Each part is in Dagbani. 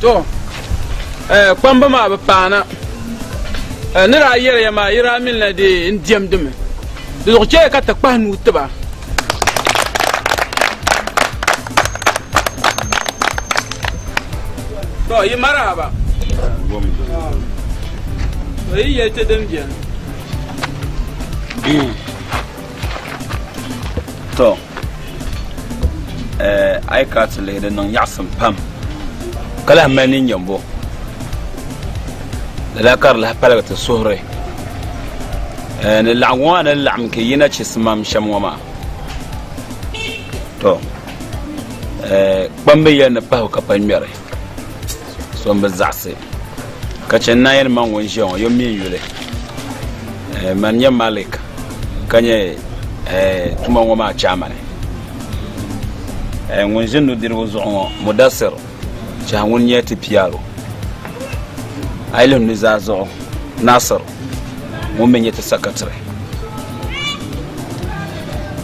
To, kpamba maa bi paana. Ni daa yɛli ya maa, yi daa minila di n diɛmdimi. Di zuɣu chɛya ka ti kpahi nuu ti ba. To, yi marahaba. To, yi yɛli ti din beni. To, a yi kana ti lihi di niŋ yaɣisim pam ka lahi mali ninnyambo. Lala ka di lahi paligi ti suhuri ni laɣingu maa ni laɣim ka yina chisimam shɛm ŋɔ maa. To, kpamba yɛli ni pahibu ka pa ŋmɛri, so m-bi zaɣisi. Ka chɛ n Naayɛni maŋ ŋun ʒiya ŋɔ, yo mi n yuli. Mani nyɛ Malik ka nyɛ tuma ŋɔ maa chaamani. Ŋun ʒi nudirigu zuɣu ŋɔ, Mudasir Chahi ŋun nyɛ ti piaro. A yi lihi nuzaa zuɣu, Nasir ŋun mi nyɛ ti sakatiri.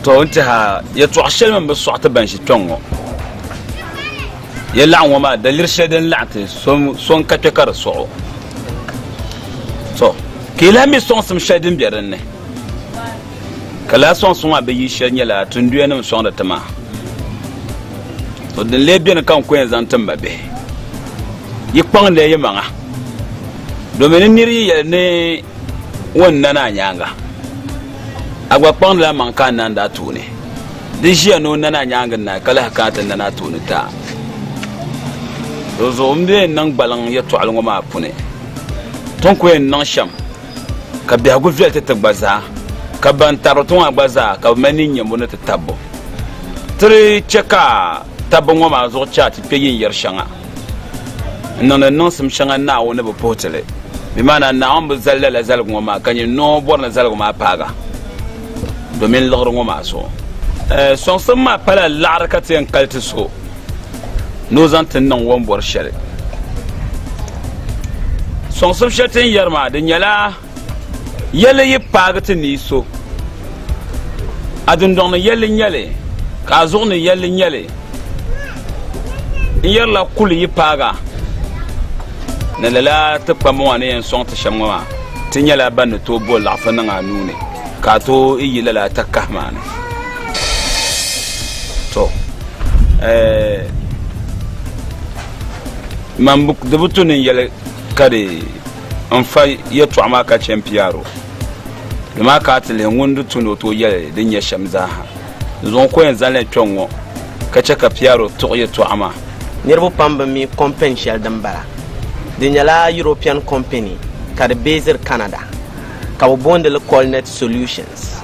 To n tiɛha yɛtɔɣ shɛli mi bi sɔɣi ti ban ʒi kpɛŋ ŋɔ. Ya laɣim ŋɔ maa daliri shɛli din laɣim ti so n-ka kpe ka di sɔɣ o. To, ka yi lahi mi sɔŋsim shɛli din be din ni. Ka lala sɔŋsim maa bi yi shɛli nyɛla tinduyanim sɔŋdi ti maa. To, din lee beni ka n ku yɛn zaŋ ti m ba bihi. Yi kpaŋdiya yi maŋa, domin ni nir yi yɛli ni ŋun nani a nyaaŋa, a gba kpaŋdila a maŋ ka a nandi a tooni. Di ʒiya ni o nani a nyaaŋa naai ka lahi kana ti nani a tooni ti a. Dinzuɣu m bee n-niŋ gbaliŋ yɛtɔɣili ŋɔ maa puni. Ti ni ku yɛn niŋ shɛm ka biɛhigu viɛli ti ti gba zaa, ka ban tabiri ti ŋɔ gba zaa ka bɛ mali ninnyambo ni ti tabbu. Ti di chɛ ka tabbu ŋɔ maa zuɣu chɛ a ti kpe yinyari shɛŋa n-niŋdi niŋsim shɛŋa Naawuni ni bi puhi ti li. Bɛ maana Naawuni bi zali lala zaligu ŋɔ maa ka nyɛ noo bɔri ni zaligu maa paag a domin liɣiri ŋɔ maa zuɣu. Sɔŋsim maa pala laɣiri ka ti yɛn kali ti so ni o zaŋ ti niŋ o ni bɔri shɛli. Sɔŋsim shɛli ti ni yɛri maa di nyɛla yɛlli yi paagi ti ni so, a dundɔŋ ni yɛlli n-nyɛ li ka a zuɣu ni yɛlli n-nyɛ li. N yɛrila kuli yi paag a ni lala ti kpamba ŋɔ ni yɛn sɔŋ ti shɛm ŋɔ maa, ti nyɛla ban ni tooi bo laɣifu niŋ a nuu ni ka a tooi yi lala takahi maa ni. To, man di bi tu ni n yɛli ka di n fa yɛtɔɣa maa ka chɛ m piɛr o, dama ka a ti lihi ŋun di tu ni o tooi yɛli din nyɛ shɛm zaaha. N zuɣu ko yɛn zaŋ li kpɛŋ ŋɔ ka chɛ ka Piɛro tuɣi yɛtɔɣa maa. Niriba pam bi mi company shɛli din bala. Di nyɛla European company ka di based Canada ka bɛ booni li Colnet Solutions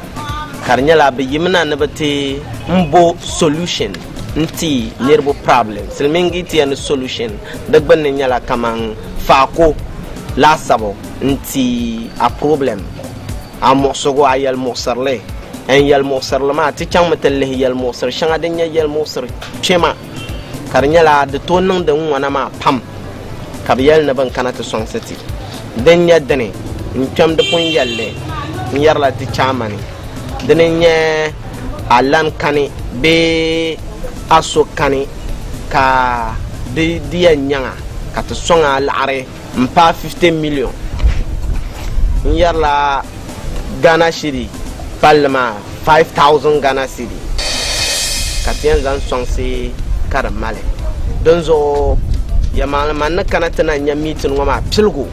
ka di nyɛla bɛ yimina ni bɛ ti m bo solution n-ti niriba problem. Silimiingi yi ti yɛli ni solution di gbunni nyɛla kaman faako laasabu n-ti a problem. A muɣisigu, a yɛlimuɣisirili. N yɛlimuɣisirili maa, ti chaŋmi ti lihi yɛlimuɣisiri shɛŋa din nyɛ yɛlimuɣisiri kpɛma, ka di nyɛla di tooi niŋdi n ŋɔna maa pam, ka bɛ yɛli ni bɛ ni kana ti sɔŋsi ti. Din nyɛ dini, n kpɛm di pun yɛli li, n yɛrila ti chaamani, dini n-nyɛ a lan kani bee a so kani ka di di yɛn nyaŋ a ka ti sɔŋ a laɣiri M paai 50 million n yɛrila Ghana cedi palli maa 5000 Ghana cedi ka ti yɛn zaŋ sɔŋsi ka di mali. Dinzuɣu yɛlimaŋli man ni kana ti na nya meeting ŋɔ maa piligu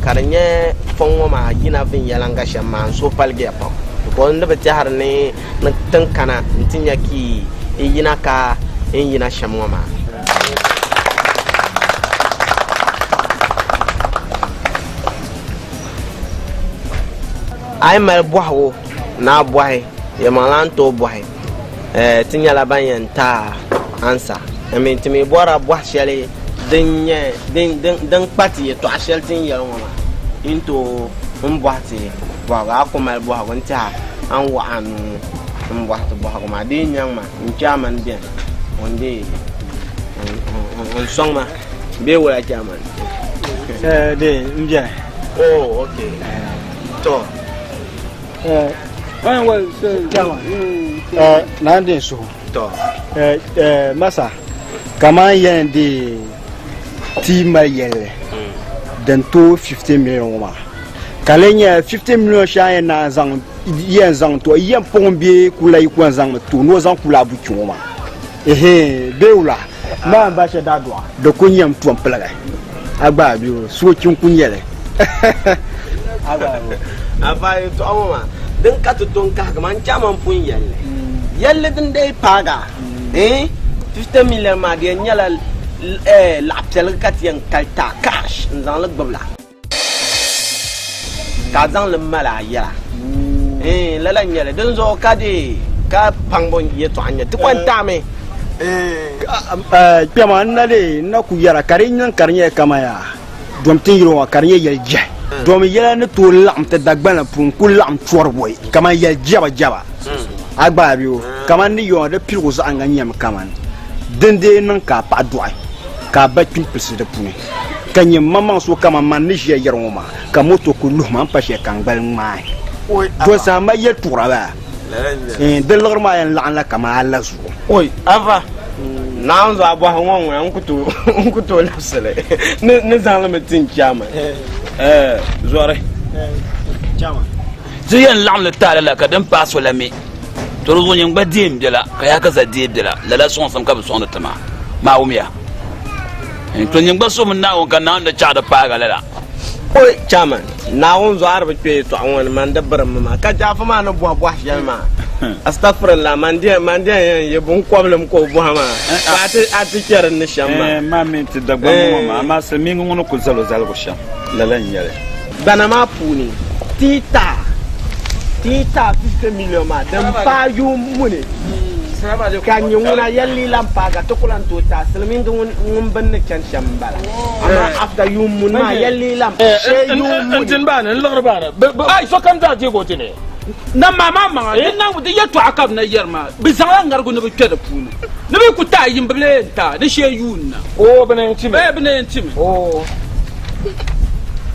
ka di nyɛ fɔŋ ŋɔ maa yina viɛnyɛliŋga shɛm maa n suhu paligiya pam because n di bi tɛhiri ni ni tin kana n-ti nya ki yi yina ka n yina shɛm ŋɔ maa. A yi mali bɔhigu ni a bɔhi, yɛlimaŋli a ni tooi bɔhi. Ti nyɛla ban yɛn ti a ansa. I mean, ti mi bɔrila bɔhi shɛli din nyɛ din kpa ti yɛtɔɣa shɛli ti ni yɛli ŋɔ maa. Yi ni tooi m bɔhi ti bɔhigu, a ku mali bɔhigu n-tɛha a ni wɔɣi a nuu m-bɔhi ti bɔhigu maa. Di yi nyaŋ ma, n kpe a mani beni, ŋun deei n sɔŋ ma bee wula kpe a mani? De n beni. Oh, okay. To. Naa n-deei n suhu. To. Masa, kaman yɛn deei. Ti mali yɛlli din tooi 50 million ŋɔ maa ka lee nyɛ 50 million shɛli a yɛn naan zaŋ yɛn zaŋ to yɛn puɣim bee kula yi ku yɛn zaŋmi to ni o zaŋ kula buchi ŋɔ maa ehe bee wula maa n ba shɛli daa dɔɣa di ku nyɛm tom piligi a gba a bɛ soochi n ku nyɛli a gba a bɛ Afa yɛltɔɣa ŋɔ maa din ka ti to n-kahigi ma n-chaŋ ma m-pun yɛli li. Yɛlli din dii paagi a, eh, 50 million maa di yɛn nyɛla eh, laɣ piɛligi ka ti yɛn kali ti a cash n-zaŋ li gbubi la ka a zaŋ li mali a yɛla. Eh, lala n-nyɛ li. Dinzuɣu ka di ka paŋbu yɛltɔɣa n-nyɛ ti kɔŋ taami. Eh, kpɛma n na lee n na ku yɛra ka di niŋ ka di nyɛla kaman yaa. Dom tin yili ŋɔ ka di nyɛ yɛli jɛhi. Dom yɛla ni tooi laɣim ti Dagbana puuni ku laɣim chɔri bɔi kaman yɛli jɛba jɛba. A gba a bɛ o kaman ni yɔŋɔ di piligu zaɣiŋga nyɛmi kaman din dee niŋ ka a paɣa dɔɣi ka a ba kpim pilisi di puuni ka nyɛ maŋmaŋ so kaman man ni ʒiya yɛri ŋɔ maa ka moto ku luhi ma m-pa shɛli ka n gbali ŋmaai. Doli saha mali yɛltɔɣira baa. Di liɣiri maa yɛn laɣim la kaman a la zuɣu. Oi, Ava, Naawuni zuɣu a bɔhi ŋɔ ŋuna n ku tooi labisi li ni zaŋ li mi ti n chairman. Zɔri, ti yɛn laɣim li taali la ka din paai so la mi, to di zuɣu nyin gba deem biɛla ka yaa ka za deei biɛla, lala sɔŋsim ka bɛ sɔŋdi ti maa. Maa wumya? To nyin gba suhimi Naawuni ka Naawuni di chaɣ di paagi a lala. Oi, Chairman, Naawuni zuɣu a di bi kpe yɛtɔɣa ŋɔ ni, man di birimmi maa. Ka Jaafu maa ni bɔhi bɔhi shɛli maa, Astagfirullah, man di man di yɛn yi binkɔbilim ka o bɔhi maa, ka a ti a ti kpe din ni shɛm maa. Maa mi ti Dagbaŋ ŋɔ maa, amaa silimiingi ŋɔ ni kuli zal o zaligu shɛm, lala n-nyɛ li. Gbana maa puuni, ti yi taai ti yi taai 50 million maa din paai yuun muni ka nyɛ ŋuna yɛlli lan paagi ti ku lan tooi taai silimiingi ŋun bini ni chani shɛm m-bala. Amaa after yuun muni maa yɛlli lan shee yuun muni. N tin baani, n liɣiri baani, ai sokam zaa deeg o dini. Na maa maa maŋa, di niŋ di yɛtɔɣa ka bɛ na yɛri maa, bɛ zaŋla ŋarigu ni bɛ kpe di puuni. Ni bɛ ku taai yim bɛ bi lee yɛn taai di shee yuun na. Oo, bɛ na yɛn timi. Ee, bɛ na yɛn timi. Oo.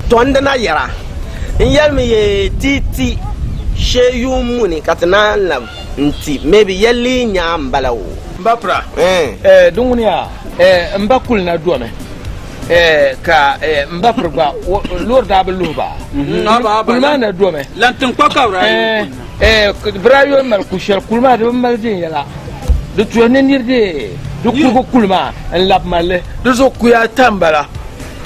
Tɔ n di na yɛra, n yɛlimi yee ti ti shee yuun muni ka ti naan lab n-ti maybe yɛlli nyaa m-bala o. M ba pira, eh, di ŋuni yaa, eh, m ba kuli na domi, eh, ka, eh, m ba piri gba, loori daa bi luhi ba. Kuli maa na domi. Lan tiŋkpa ka bɛ daa yuli kuli na. Eh, bɛ daa yuli mali ku shɛli, kuli maa di bi mali viɛnyɛla. Di tuhi ni niri deei di kurigu kuli maa n-labi mali li. Di zuɣu kuya ata m-bala.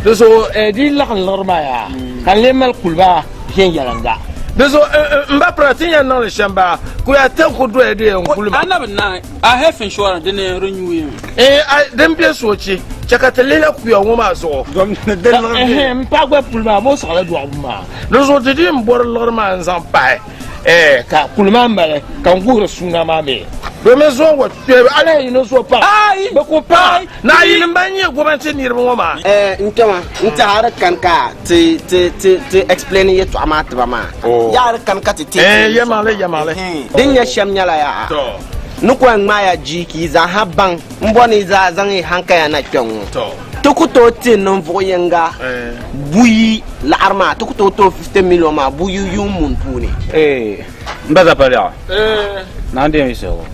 Di zuɣu eh, di yi laɣim liɣiri maa yaa, ka n lee mali kuli maa viɛnyɛliŋga. Di zuɣu m ba pira ti ni yɛn niŋ li shɛm baa, kuya ata n-ku doya doya n-kuli ma. A na bi naai a health insurance di ni renew mi? Eh, din be soochi, chɛ ka ti lihila kuya ŋɔ maa zuɣu. M paɣa gba puli maa, ma o saɣila dɔɣibu maa. Di zuɣu ti di n bɔri liɣiri maa n-zaŋ pahi, eh, ka kuli maa mali ka n guhiri suuna maa mi. Domin zuɣu ŋɔ kpɛbu alahi yino zuɣu paɣa bɛ ku paɣa Naayili m-ban nyɛ gomnanti niriba ŋɔ maa. Eh, n kpɛma, n tɛha di kani ka ti, ti, ti, ti explain yɛtɔɣa maa ti ba maa. Yaa di kani ka ti teei Eh, yɛlimaŋli, yɛlimaŋli. Din nyɛ shɛm nyɛla yaa, ni ku yɛn ŋmaaya jii ka yi zaa ha baŋ m bɔri ni yi zaa zaŋ yi hankaya na kpɛŋ ŋɔ. Ti ku tooi ti ninvuɣ yiŋga buyi laɣiri maa, ti ku tooi ti o 50 million maa buyi yuun muni puuni. Eh, m ba Zapaliɛɣu, Naawuni deemi yi suhigu.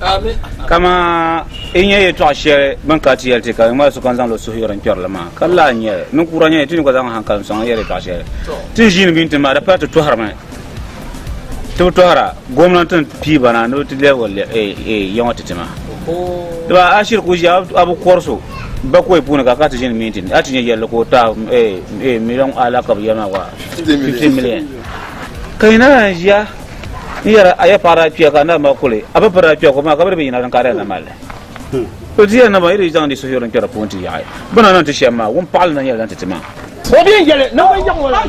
Kaman yi nya yɛtɔɣ shɛli bɛ ni ka ti yɛli ti ka di ŋmanila sokam zaŋla o suhuyuri n-kpɛri li maa, ka lala n-nyɛ li. Ninkura nyɛ ti ni gba zaŋ hankali n-sɔŋ n-yɛli yɛtɔɣ shɛli. Ti ni ʒiini mini ti maa, di pala ti tɔhirimi. Ti bi tɔhira, gomnanti n-pii ba na ni bɛ ti lɛbigi ya ŋɔ ti ti maa. Dama a shiri ku ʒiya a bi kɔri so bakɔi puuni ka a kana ti ʒini minti a ti nya yɛlli ka o taai miliɔn ala ka bɛ yɛli maa gba 50 million. Ka yi na lan ʒiya n-yɛra a ya paɣa daa kpiya ka a nabi maa kuli, a ba piri daa kpiya ka o maa ka bɛ di bi yina din ka a daa na mali li. To di yɛli nama yi di zaŋdi suhuyurili n-kpɛri puuni ti yaɣi bɛ na niŋ ti shɛm maa, wumpaɣili na nyɛla din ti ti maa. O bɛ yɛli ni bɛ yaɣi ŋɔ la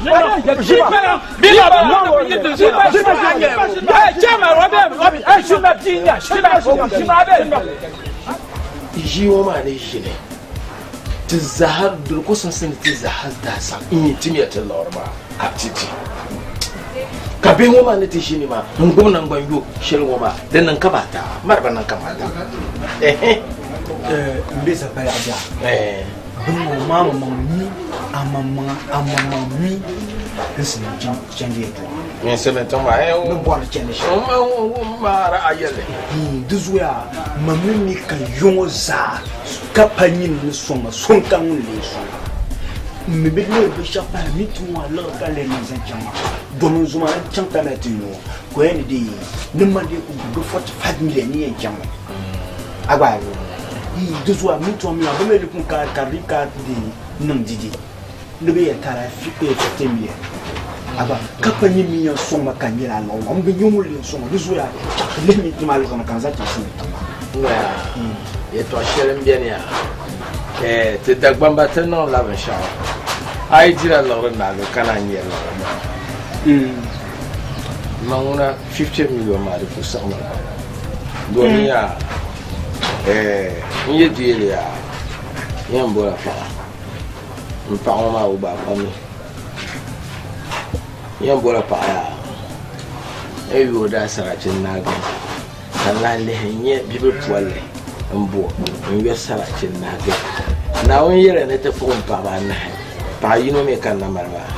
Ʒii ŋɔ maa ni ʒini ti zaaha di ku simsi ni ti zaaha daa saɣi n-yi timiya ti liɣiri maa ka ti di. Ka bihi ŋɔ maa ni ti ʒini maa n-gbubi naŋgban yo shɛli ŋɔ maa di niŋ kamaata, mari ba niŋ kamaata. Ɛhɛ. M be Zapaya daa. Bini ŋɔ maa maŋmaŋ mi amaŋmaŋa amaŋmaŋ mi n si chandi yɛltɔɣa. Min simi tiŋ maa eh, Ni bɔri chandi shɛli. N maara a yɛlli. Di zuɣuya ma mi mi ka yɔŋɔ zaa ka pa nyini ni sɔŋ ma so n-ka ŋun lee sɔŋ. M mi bɛ leei binshɛɣu pahi minti ŋɔ a liɣiri ka leei niŋ zaŋ chaŋ maa domi n zoma n chaŋ ka na ti nyo ka o yɛn ni deei ni ma dee ku gbubi 45 million ni yɛn chaŋ mi a gba yi di zuɣu a minti ŋɔ mi a bi mi di pun ka ka di ka di niŋ didi ni bɛ yɛn tara 15 million a gba ka pa nyɛ min yɛn sɔŋ ma ka n nyɛla a liɣiri ŋɔ m bi nyɛ ŋun lee sɔŋ ma di zuɣu yaa chaŋ ti lihi minti maa liɣiri ni ka n zaŋ chaŋ silimiin tiŋ maa. Yɛtɔɣ shɛli m-beni yaa. Ti Dagbamba ti niŋdila binshɛɣu, a yi dila liɣiri naagi ka naan nyɛ liɣiri maa. Ma ŋuna 50 million maa di ku siɣimi la. Domin yaa, n yi deei li yaa, n yɛn bola paɣa. M paɣa ŋɔ maa o gba a mi. N yɛn bola paɣa yaa, n yi yooi daasarachi n-naagi. Ka n lahi lihi n-nya bibil polli m-bo n-yo sarati n-nahigi. Naawuni yɛliya ni ti kpuɣim paɣiba anahi, paɣ yino mi ka n na mali maa.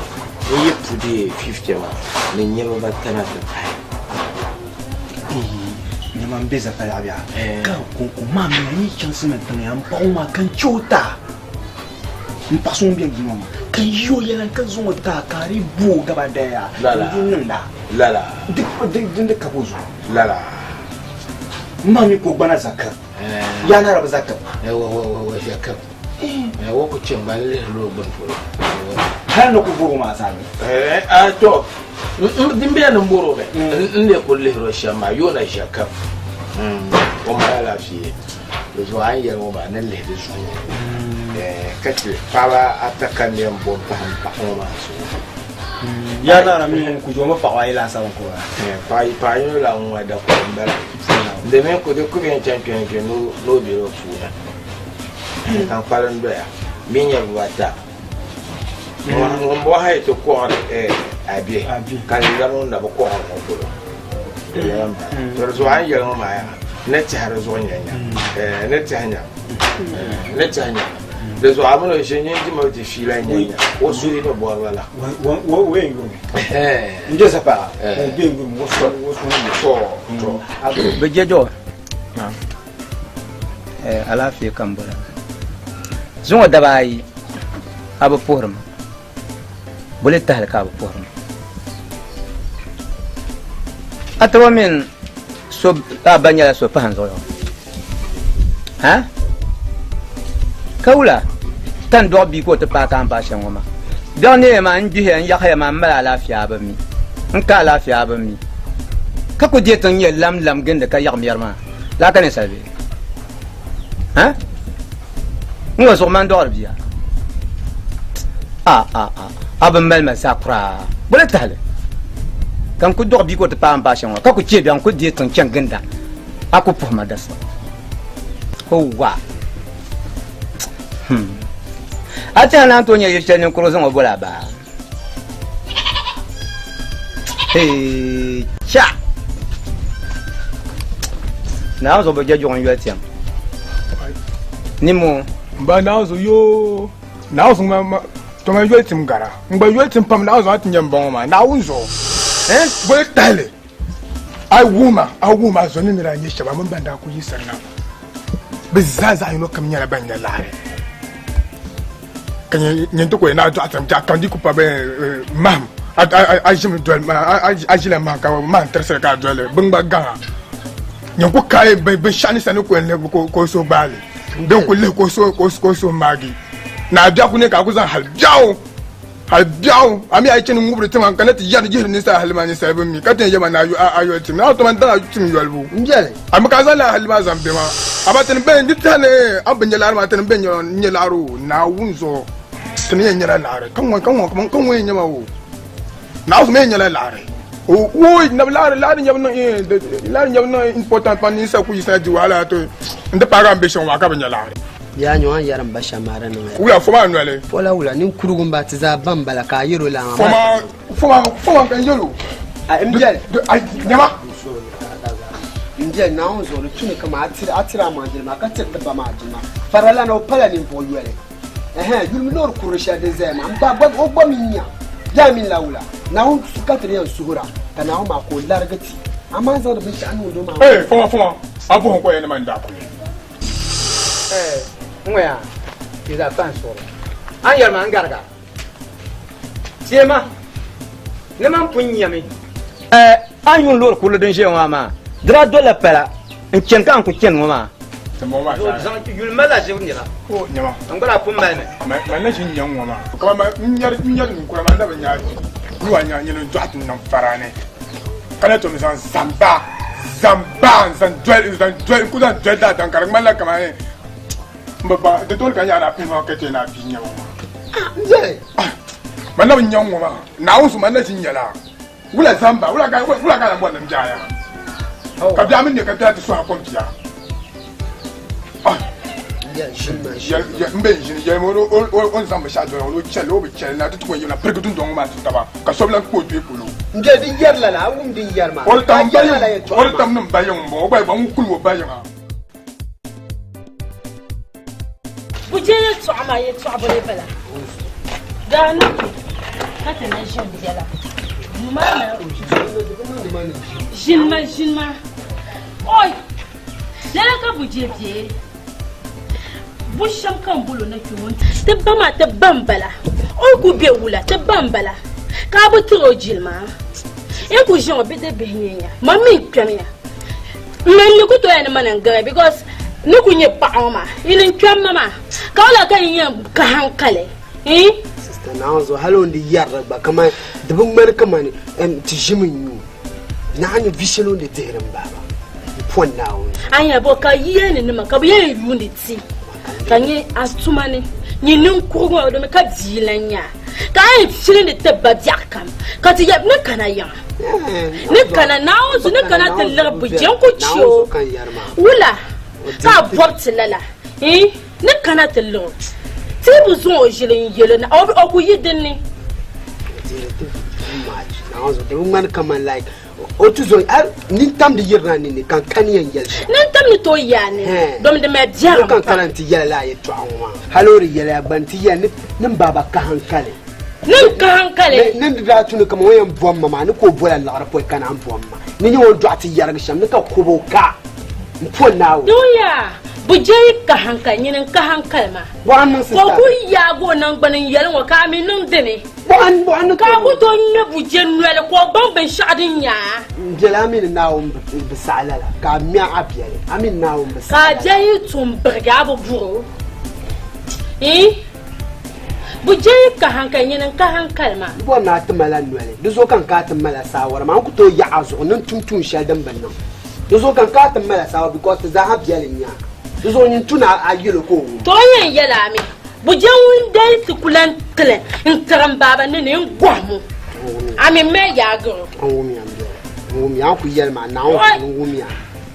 N yi pu deei 50 maa, ni n nya bɛ bata na ti pahi. Eei, nyama m be zapalaɣibia, ka kɔŋko maa mi a yi chaŋ Sina tiŋ ya m paɣ o maa ka n chɛ o ti a. M paɣ so ŋun be duu ŋɔ maa, ka n yi o yɛla ka zaŋ o ti a ka a di bo o gaba daya, Lala, n di niŋda. lala. Di, di, di ka bo zuɣu. Lala. M ma mi ka o gbana zakab. Yaa na rabi zakab. Wa wa wa wa zakab. Wa ku chɛ ŋmani lihiri lo gbuni polo. Hali ni ku bɔro maa zaa mi. A to din bɛ ni bɔro bɛ n le ku lihiri o shɛm maa yoona zakab. O mali alaafee. Di zuɣu a ni yɛli ŋɔ maa ni lihi di zuɣu ka chɛ paɣaba ata ka n yɛn bo m-pahi m paɣa ŋɔ maa zuɣu. Ya naara mi ŋun ku joma paɣaba ayi laasabu n-ku ba. Paɣa yino la ŋun ŋɔ dakɔri m-bala. Domin ku di ku bɛn chaŋ kpe n-kpe ni o be di puuni. Ka n kpalim doya. Bɛ nyɛ bibata. Ŋun bɔŋɔ ha yi ti kɔɣiri a bihi ka n labi ŋun na bi kɔɣiri ŋɔ polo. To di zuɣu a ni yɛli ŋɔ maa yaa ni tɛha di zuɣu nya nya. Ni tɛha nya. Ni tɛha nya. Di zuɣu a mini o ʒe nyin dima ti fiila nya nya. O suhu ni bɔri ba la. O yɛn yurimi. N je sapaa. O bɛ yurimi. O suhu ni To, to. Bɛ je do. Alaafee ka m bɔra. Zuŋɔ daba ayi a bi puhiri ma. Boli tahili ka a bi puhiri ma. A taba mini so a ba nyɛla so pahi n zuɣu ha? Ka wula ka n dɔɣi bia ka o ti paai ka a ni paai shɛm ŋɔ maa? Biɛɣu neeya maa n gbihiya n yaɣiya maa m mali alaafee a bi mi, n ka alaafee a bi mi, ka ku deei tiŋ nyɛ lam lam gindi ka yaɣi mɛri maa laa ka ninsal bee? Ha? N ŋɔ zuɣu man dɔɣiri bia? A a a a bi mali ma zaa kuraa boli tahili ka n ku dɔɣi bia ka o ti paai n paai shɛm ŋɔ ka ku chɛ biɛɣu n ku deei tiŋ chaŋ ginda a ku puhi ma dabisa Hoowa! Hmm. A tɛha naan tooi nya yili shɛli ninkurigu zaŋ o boli a baa. Hee cha! Naawuni zuɣu bi je juɣu n-yoli tiɛm. Nimmoo. M ba Naawuni zuɣu yoo Naawuni zuɣu ma to man yoli tim gara n gba yoli tim pam Naawuni zuɣu a ti nya m ba ŋɔ maa Naawuni zuɣu Eh? boli tahili A yi wuhi ma, a wuhi ma a zɔnim ni daa nyɛ shɛba mini ban daa kul yi sani na. Bɛ zaa zaɣ yino kam nyɛla ban nya laɣiri. Ka nyin ti ku yɛn ni a dɔɣi tiŋ biɛɣu kam di ku pa bɛ mahim, a ʒimi doli a ʒila mahim ka mahim tirisili ka a doli li, bɛ gba gaŋ a. Nyin ku kaai binshɛɣu ninsal ni ku yɛn lihi ka o suhu gbaai li bee n-ku lihi ka o suhu maagi. Ni a biɛɣu ku ne ka a ku zaŋ hal biɛɣu. Hal biɛɣu, a mi a yi chani ŋubiri tiŋa n-kana ti yɛri yihiri ninsal hali maa ninsal bi mi, ka ti yɛn yɛma ni a yoli tim. Naawuni toma n-daŋ a tim yolibu. A mi ka a zaŋ lala hali maa zaŋ be maa. Amaa ti ni bɛn di tɛha ni a bi nya laɣiri maa, ti ni bɛn nya laɣiri o Naawuni zuɣu. Ti ni yɛn nyala laɣiri ka ŋɔ ka ŋɔ kaman ka ŋɔ yɛn nyɛ ma o. Naawuni mi yɛn nyala laɣiri. Woi, nabi laɣiri, laɣiri nyabu niŋ, laɣiri nyabu niŋ important pam ninsal ku yiɣisina di wahala to n-ti paagi a ni be shɛm ŋɔ maa ka bi nya laɣiri. Yaa nyɔ a ni yɛri m ba shɛm maa di niŋya. Wula fo maa noli. Fo la wula ninkurugu m-ba ti zaa ba m-bala ka a yɛr o laa maa. Fo maa fo maa fo maa ka n yɛl o. A m biɛli. A nyama. M biɛli Naawuni zuɣu di tu ni kaman a tiri a tiri a maŋ jilima ka tiri ti ba maa jilima. Faralana o pala ninvuɣ yoli. Ɛhɛn yulimi loori kurili shɛli din zaya maa m ba gba o gba mi nya. Yaa mini la wula Naawuni ka ti ni yɛn suhira ka Naawuni maa ka o larigi ti. Amaa n zaŋdi binshɛɣu niŋdi o maa. Ee fo maa fo maa a bɔhim ka o yɛn ni man daa kuli. N ŋɔya, yi zaa pahi n suɣuri. A ni yɛli ma n gariga. Teema, ni man pun nyami. A ni yuun loori kurili din ʒiya ŋɔ maa, di daa dolila pala n-chani ka n ku chani ŋɔ maa. Yuli malila ʒiri nira, n gba daa pun mali mi. Man na ʒi n-nya ŋɔ maa, kaman n nyari ninkura maa, n na bi nya nua nya nyini n-dɔɣi ti niŋ fara ni, ka na tom zaŋ zamba, zamba n-zaŋ doli, n-zaŋ doli, n-ku zaŋ doli daadam ka di ŋmanila kaman M bi baŋ, di tooni ka n yaɣi ni a pini maa ka chɛ ni a bia nya ŋɔ maa. Man na bi nya ŋɔ maa, Naawuni so man na ʒi n-nyɛla wula zamba, wula ka wula ka a lan bɔri ni m biɛɣu yaa? Ka biɛɣu mi ne ka ti ti sɔhi a kom bia. M be n-ʒini yɛlimi o ni zaŋ binshɛɣu doli o ni o chɛli o bi chɛli na ti ti ku yɛn yimina pirigi dundɔŋ ŋɔ maa ti taba ka so bi lan kpa o kpee polo. M biɛli di yɛri lala, a wum din yɛri maa? O di tam ni m ba yiŋ m-bɔŋɔ, o gba yi gba ŋun kuli o ba yiŋa. Buje yɛltɔɣa maa yɛltɔɣa bɔle bala. Daa ni kpe ka ti na ʒini biɛla. Duu maa na ʒinima ʒinima. Oi! Lala ka buje be. Bu shɛm ka n bolo na kpe ŋɔ ti ba maa ti ba m-bala. O yi ku be wula ti ba m-bala. Ka a bi tiri o jilima. N ku ʒi ŋɔ bidibihi nyɛ ya. Man mi n kpɛmiya. M mi ni ku tooi ni ma ni gari because ni ku nyɛ paɣa ŋɔ maa yi ni kpɛm ma maa ka wula ka yi yɛn ka hankali eh? Sister Naawuni zuɣu hali o ni di yɛri di gba kamani di bi ŋmani kamani ti ʒimi n-nyu Naawuni vi shɛli o ni di dihiri m baaba m pɔn Naawuni zuɣu. Anya bɔ ka yiya ni nima ka bɛ yɛn yuundi ti ka nyɛ a tuma ni nyɛ ninkurigu ŋɔ domi ka bia lan nyɛ a ka a yɛn filindi ti ba biɛɣu kam ka ti yɛli ni kana yiŋa. Ni kana Naawuni zuɣu ni kana ti liɣi bu je n-ku che o wula ka a bɔbi ti lala eh ni kana ti liɣi o ti bi zaŋ o ʒili n-yɛl o na o ku yi din ni. Nintam ni tooi yi a ni domi di mali biɛrim pam. Ni n ka hankali. Ni di daa tu ni kaman o yɛn bom ma maa, ni ka o bola liɣiri pɔi ka naan bom ma. Ni nyɛ o ni dɔɣi ti yɛrigi shɛm, ni ka kubi o ka m po Naawuni. Dooya, bɛ je yi ka hankali, nyini n-ka hankali maa. Bɔɣa n-niŋ Ka o sista. kul yaagi o naŋgbani n-yɛli ŋɔ, ka a mi niŋ dini. Bɔɣa n, bɔɣa ni Ka a ku tooi ŋme buje noli ka o baŋ binshɛɣu din nya a. M biɛli a mi ni Naawuni bi saɣi lala, ka a ŋme a biɛli, a mi ni Naawuni bi Ka saɣi a lala. biɛli yi tum birigi a bi bur o. Iin! Bɛ je yi ka hankali, nyini n-ka hankali maa. N bɔri ni a ti ma la noli, di zuɣu ka n ka a ti ma la saawara maa. N ku tooi yaɣ a zuɣu ni n tum tuun shɛli din bi niŋ. Di zuɣu ka n ka a ti ma la saawara because ti zaaha biɛli n-nya a. Di zuɣu nyin tu ni a yɛl o ka o wum. To n yɛn yɛl a mi, bɛ je ŋun deei ti ku lan tili n-tiri m baaba ni ni n gɔhim o. A mi m mali yaagir o. N wumya m biɛli, n wumya. A ni ku yɛli ma Naawuni n wumya.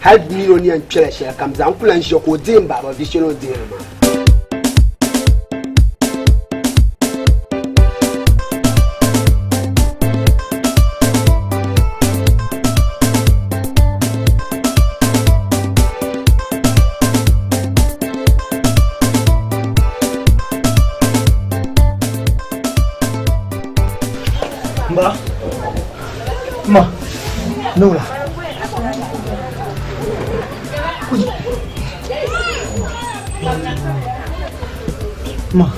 Hal min o ni yɛn kpɛla shɛlikam zaa, n ku lan ʒiya ka o deei m baaba vi shɛli o ni deeri maa. Ba, ma, nula. Ma,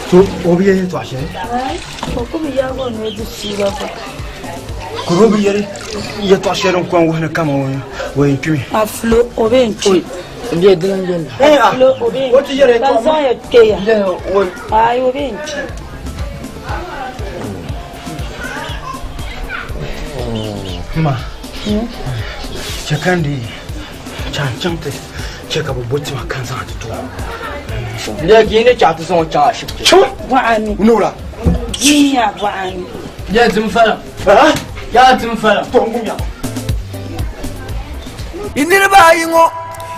to o bi yɛli yɛltɔɣa shɛli? O ku bi yaagi o noli di suuga gba. Ka o bi yɛli yɛltɔɣa shɛli n kɔŋ wuhi ni kaman o yɛn kpimi. Afulo, o bɛ yɛn kpi. N bɛ dini n yɛli. Afulo, o bɛ yɛn kpi. Ka n zaŋ ya kpe ya. Ayi, o bɛ yɛn kpi. Ma, chɛ ka n di chaŋ chaŋ ti chɛ ka bɛ bo tima ka n zaŋ ti ti o. N bia ni chaɣ ti zaŋ o chaŋ ashibiti. Bɔɣani. Nura. Jinya bɔɣani. Ya tim fala. Ya tim fala. To n gumya. I niriba ayi ŋɔ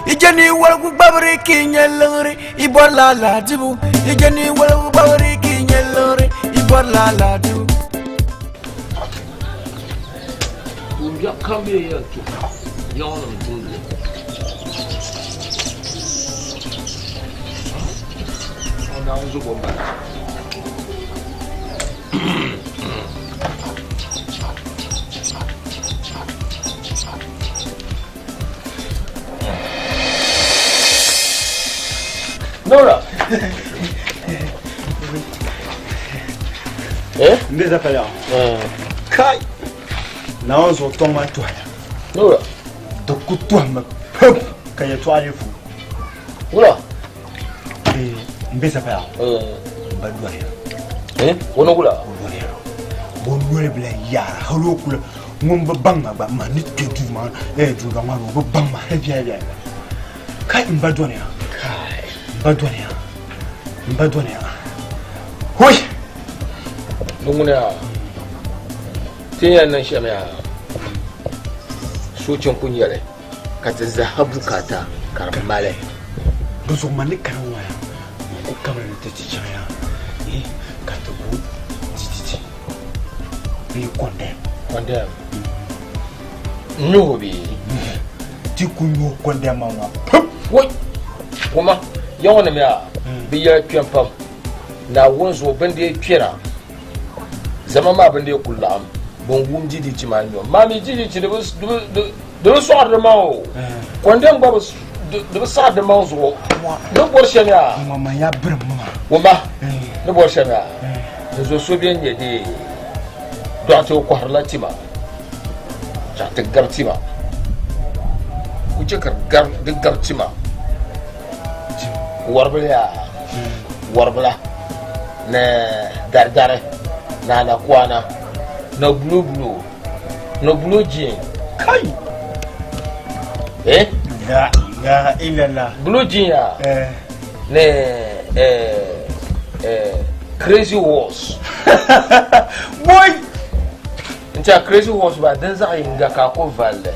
yi je ni waligu gbabiri ka yi nyɛ liɣiri yi bɔrila alahidibu yi je ni waligu gbabiri ka yi nyɛ liɣiri yi bɔrila alahidibu. Tuumbiɛɣu kam bee yɛn tum yaŋnim tumdi li. O Naawuni zuɣu m-bala. Nora! Eh? N be zapala. Kai! Naawuni zuɣu tɔŋ maa tɔhiya. Wula? Di ku tɔhimi pam ka yɛtɔɣa lee fu. Wula? N be zapala. N ba dɔriya. O ni wula? O dɔriya. O noli bi lahi yaara hali o kuli ŋun bi baŋ ma gba ma ni kpe duu maa dundɔŋ maa ni o bi baŋ ma hali biɛla biɛla. Kai n ba dɔniya. Kai n ba dɔniya. N ba dɔniya. Hoi! Di ŋuni yaa ti ni yɛn niŋ shɛm yaa soochi n-ku nyɛ li ka ti zaha bukaata ka di mali. Di zuɣu man ni kana ŋɔ yaa n ku kabili ni ti ti chaŋ yaa ka ti bo DDT bee kɔndɛm. Kɔndɛm? N-nyuhi bee? Ti ku nyuhi kɔndɛm maa ŋɔ pam. Woi! Wumma, ya ŋɔ nim yaa bɛ yɛla kpɛm pam. Naawuni zuɣu bɛn dee kpɛra, zama maa bɛn dee ku laɣim bɛn wum DDT maa nyom. Maa mi DDT di bi sɔɣiri di maŋ o, kɔndɛm gba di bi saɣiri di maŋ zuɣu. Ni bɔri shɛm yaa, wumma, ni bɔri shɛm yaa, n zo so bɛn nyɛ dee dɔɣite o kɔhirila tima, chaŋ ti gabi tima, ku chɛ ka di gabi tima. Wɔribila yaa, wɔribila ni daridari ni anakwana ni bulubulu ni blue jean. Kai! Eh? La ilaha illallah. Blue jean yaa eh. ni eh, eh, crazy horse. Boy! N tiɛha crazy horse maa din zaɣ yinga ka a ku valli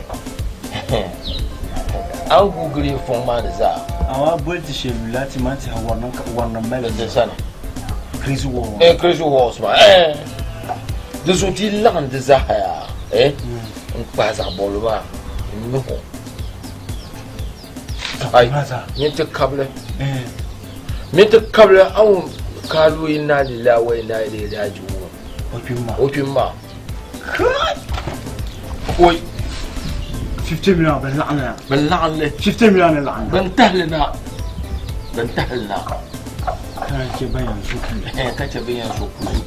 a ni google yi fɔŋ maa ni zaa. Amaa boli ti shɛli lula ti maa tiɛha wɔrinim mali di sani. Crazy horse. Eh, crazy horse maa eh. Di zuɣu ti laɣim di zaaha yaa eh n kpahi zaɣ bɔbili maa n nyuhi o. Ai nyin ti kabili. Nyin ti kabili a wum kaalu inna lillahi wa inna ilayhi raji'un. O kpimi maa. Oi. 50 million bin laɣim na. Bin laɣim li. 50 million ni laɣim na. Bin tahili na. Bin tahili na. Ka chɛ ban yɛn zo kuli. Ka chɛ ban yɛn zo kuli.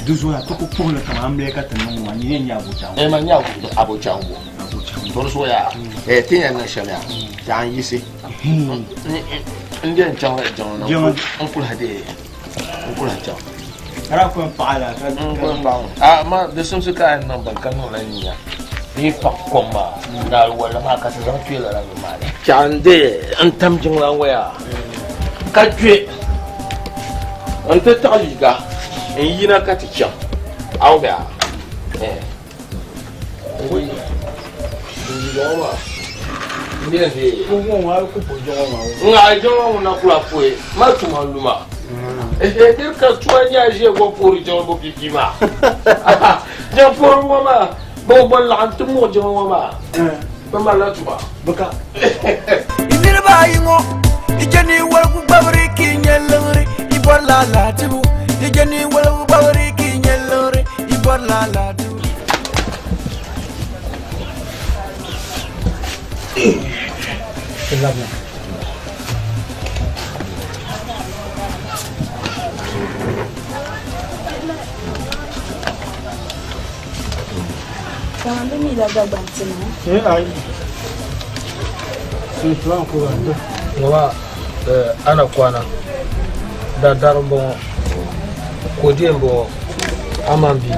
Di zuɣu ti ku puhili kaman amiliya ka ti niŋ ŋɔ maa, nyini yɛn nyɛ abochango. Man nyɛ abochango. Tɔri so yaa, ti yɛn niŋ shɛm yaa, ti an yiɣisi n yɛn chaŋla jiŋli ni n kuli dee n kuli chaŋ. Ka ku yɛn paɣi la ka n ku yɛn paɣi a ma di simsi ka a yɛn niŋ bini ka niŋla niya ni yi paɣi kom maa ni aliwalli maa ka ti zaŋ kpe lala bini maa ni. Chaŋ n dee n tam jiŋli ŋɔ yaa ka kpe n ti taɣi liiga n yina ka ti chaŋ a wum yaa. Ŋa jiŋli ŋɔ na kula poyi ma tuma luma dir ka tuma nyɛ a ʒiya gba puhiri jiŋli bo pipi maa jiŋ puhiri ŋɔ maa bɛ bɔ laɣim ti muɣi jiŋli ŋɔ maa bɛ malila tuma Niriba ayi ŋɔ yi je ni waligu gbabiri ka yi nyɛ liɣiri yi bɔrila alahizibu yi je ni waligu gbabiri ka yi nyɛ liɣiri yi bɔrila alahizibu. Kaman bɛ mi la Dagbaŋ tima. Eh, ai. Sun tuwan ko ba do. Ŋɔ ana kwana daadari n bɔŋɔ kodiɛ n bɔŋɔ aman bi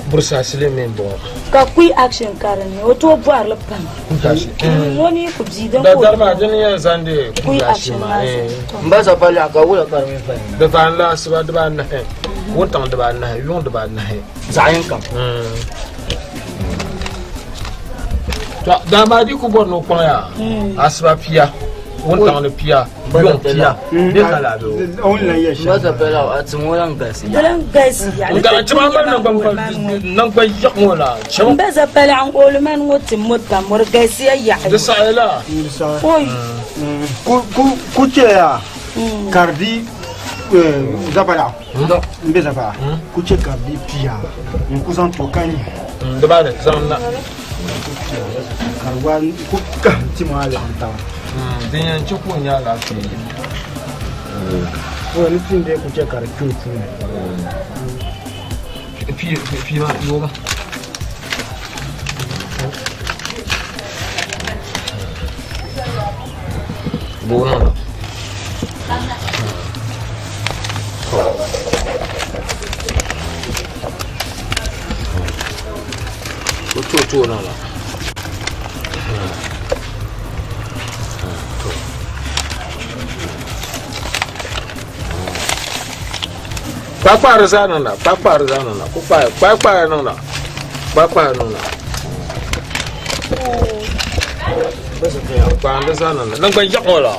bursaasili mi n bɔŋɔ. Ka kui action ka di ni o tooi bɔrili pam. Ŋɔ ni ku bia din Daadari maa dini yɛn zandi Kui kui action action maa. maa zuɣu. N ba sapali ka wula ka di mi fali. Di vaani la asiba dibaanahi, wuntaŋ dibaanahi, yuŋ dibaanahi. Zaɣ yini kam. To daa maa di ku bɔri ni o kpaŋ yaa asiba pia, wuntaŋ ni pia, yuŋ pia, bɛ ka lahi be o. N ba sapali a tim ŋɔ lan galisi Di lan galisi yaɣa. N gari chima mali naŋgban yaɣ ŋɔ la chima. N ba sapali a ooli mani ŋɔ tim ŋɔ pam ŋɔ di galisiya yaɣi. Di saɣi la. Oi. Ku chɛ ya ka di zapala n bɛ zapala ku chɛ ka di pia n ku zaŋ to ka nyɛ. Di baa ni zaŋ na. Ka di gba ku kahim ti maa laɣim taba. Din yɛn chɛ ka o nya alaafee. Ni pii bee ku chɛ ka di kpe puuni. Pii maa yooga. Booi niŋda. O tooi tooi niŋda. Kpaakpaari zaa niŋda, kpaakpaari zaa niŋda, ku kpaaya, kpaakpaaya niŋda, kpaakpaaya niŋda. Kpaandi zaa niŋda, naŋgban yaɣa ŋɔ la.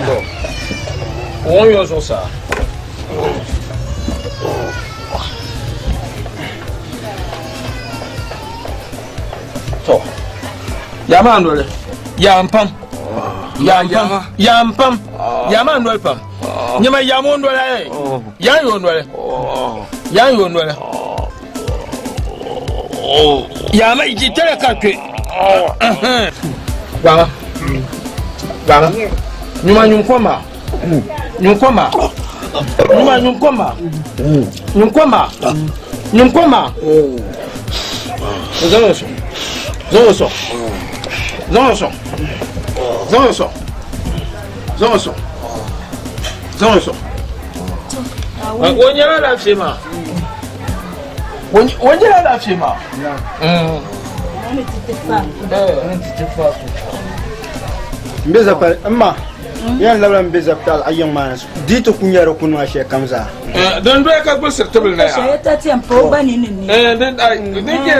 To, o ni yo zuɣusaa. To, yaa maa noli, yaa n pam, yaa n pam, yaa n pam, yaa maa noli pam. Nyama yaa ŋɔ noli ayi, yaa n yo noli, yaa n yo noli. Yaa ma yi tɛlɛ ka kpe. Gbaŋa, gbaŋa, nyuma nyun kom maa, nyun kom maa, nyuma nyun kom maa, nyun kom maa, nyun kom maa. Zaŋ o sɔŋ, zaŋ o sɔŋ, zaŋ o sɔŋ, zaŋ o sɔŋ, zaŋ o sɔŋ, zaŋ o sɔŋ. O nyɛla alaafee maa. O nyɛla alaafee maa. N be zapali n ma yɛn labila n be zapali a yiŋ maa ni di ti ku nyɛ di ku niŋ shɛli kam zaa. Din doya ka gbulisiri tibili na yaa. Din jɛli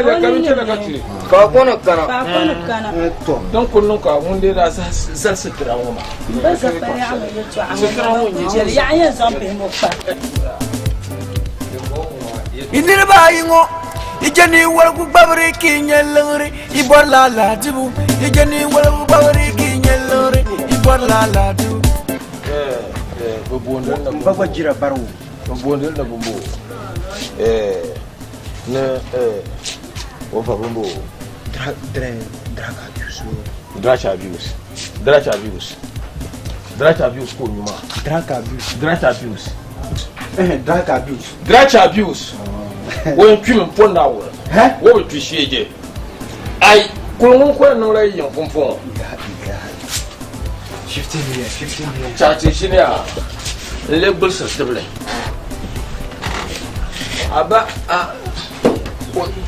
ka din chɛla ka ti. Faakoni kana. Faakoni kana. Din ku niŋ ka ŋun dee daa zali sitira ŋɔ maa. M ba zapali yaɣa ŋɔ yɛltɔɣa ŋɔ ŋɔ jɛli yaɣa yɛn zaŋ bihi ŋɔ kpa. Yi niriba ayi ŋɔ, yi je ni waligu gbabiri ka yi nya liɣiri, yi bɔrila alahizibu. Yi je ni waligu gbabiri ka yi nya liɣiri, yi bɔrila alahizibu. M ba gba jira bari o. Bɛ boondili ni bimbo ni o fa bimbo. Drug abuse. Drug abuse. Drug abuse. Drug abuse ka o nyu maa. Drug abuse. Drug abuse. Drug abuse. Drug abuse. O yɛn kpimi m-po Naawuni. O bi kpi sheeje. Ai, kuli ŋun kɔya niŋla yi yiŋ pumpɔŋɔ. 50 million, 50 million. Chachi ʒini a n-lee gbulisiri tibili. A ba a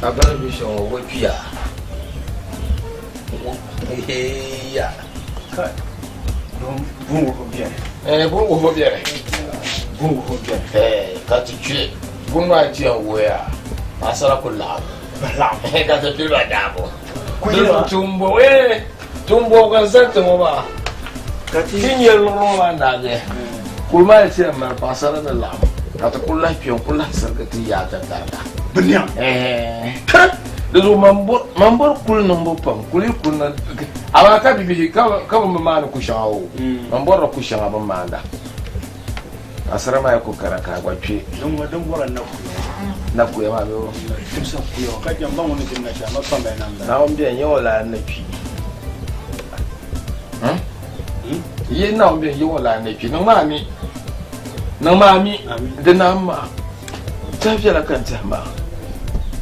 a ba ni be shɛm ŋɔ, o kpiya. Ya. Bun wuhibu beni. Eh, bun wuhibu beni. Bun wuhibu beni. Eh, ka ti kpi. Bun maa ti yɛn wuhiya, paɣasara ku laɣim. Laɣim. Ka ti kpi ba daabu. Tumbo, eh, tumbo ka zali ti ŋɔ maa. Ka ti nyɛ liɣiri ŋɔ maa naagi. Kuli maa ti yɛn mali paɣasara ni laɣim. Ka ti kuli lahi kpi n-kuli lahi sirigi ti yaa tatariga. Biniɛm. Eh. Di zuɣu man bɔri kuli niŋbu pam, kuli yi kuli niŋ, amaa ka bibihi ka bɛ bi maani ku shɛŋa o, man bɔrila ku shɛŋa bɛ ni maanda. Asira maa yi ku kana ka a gba kpe. Din bɔra na kuya. Na kuya maa bee o? Timsa kuya ka jɛm ba ŋuni di na shɛli ma kpamba yi namda. Naawuni beni yɛn o lahi ni kpi. Yi Naawuni beni yɛn o lahi ni kpi. Niŋ ma ami. Niŋ ma ami. Di naam maa. Tɛhi viɛla ka n tɛhi maa.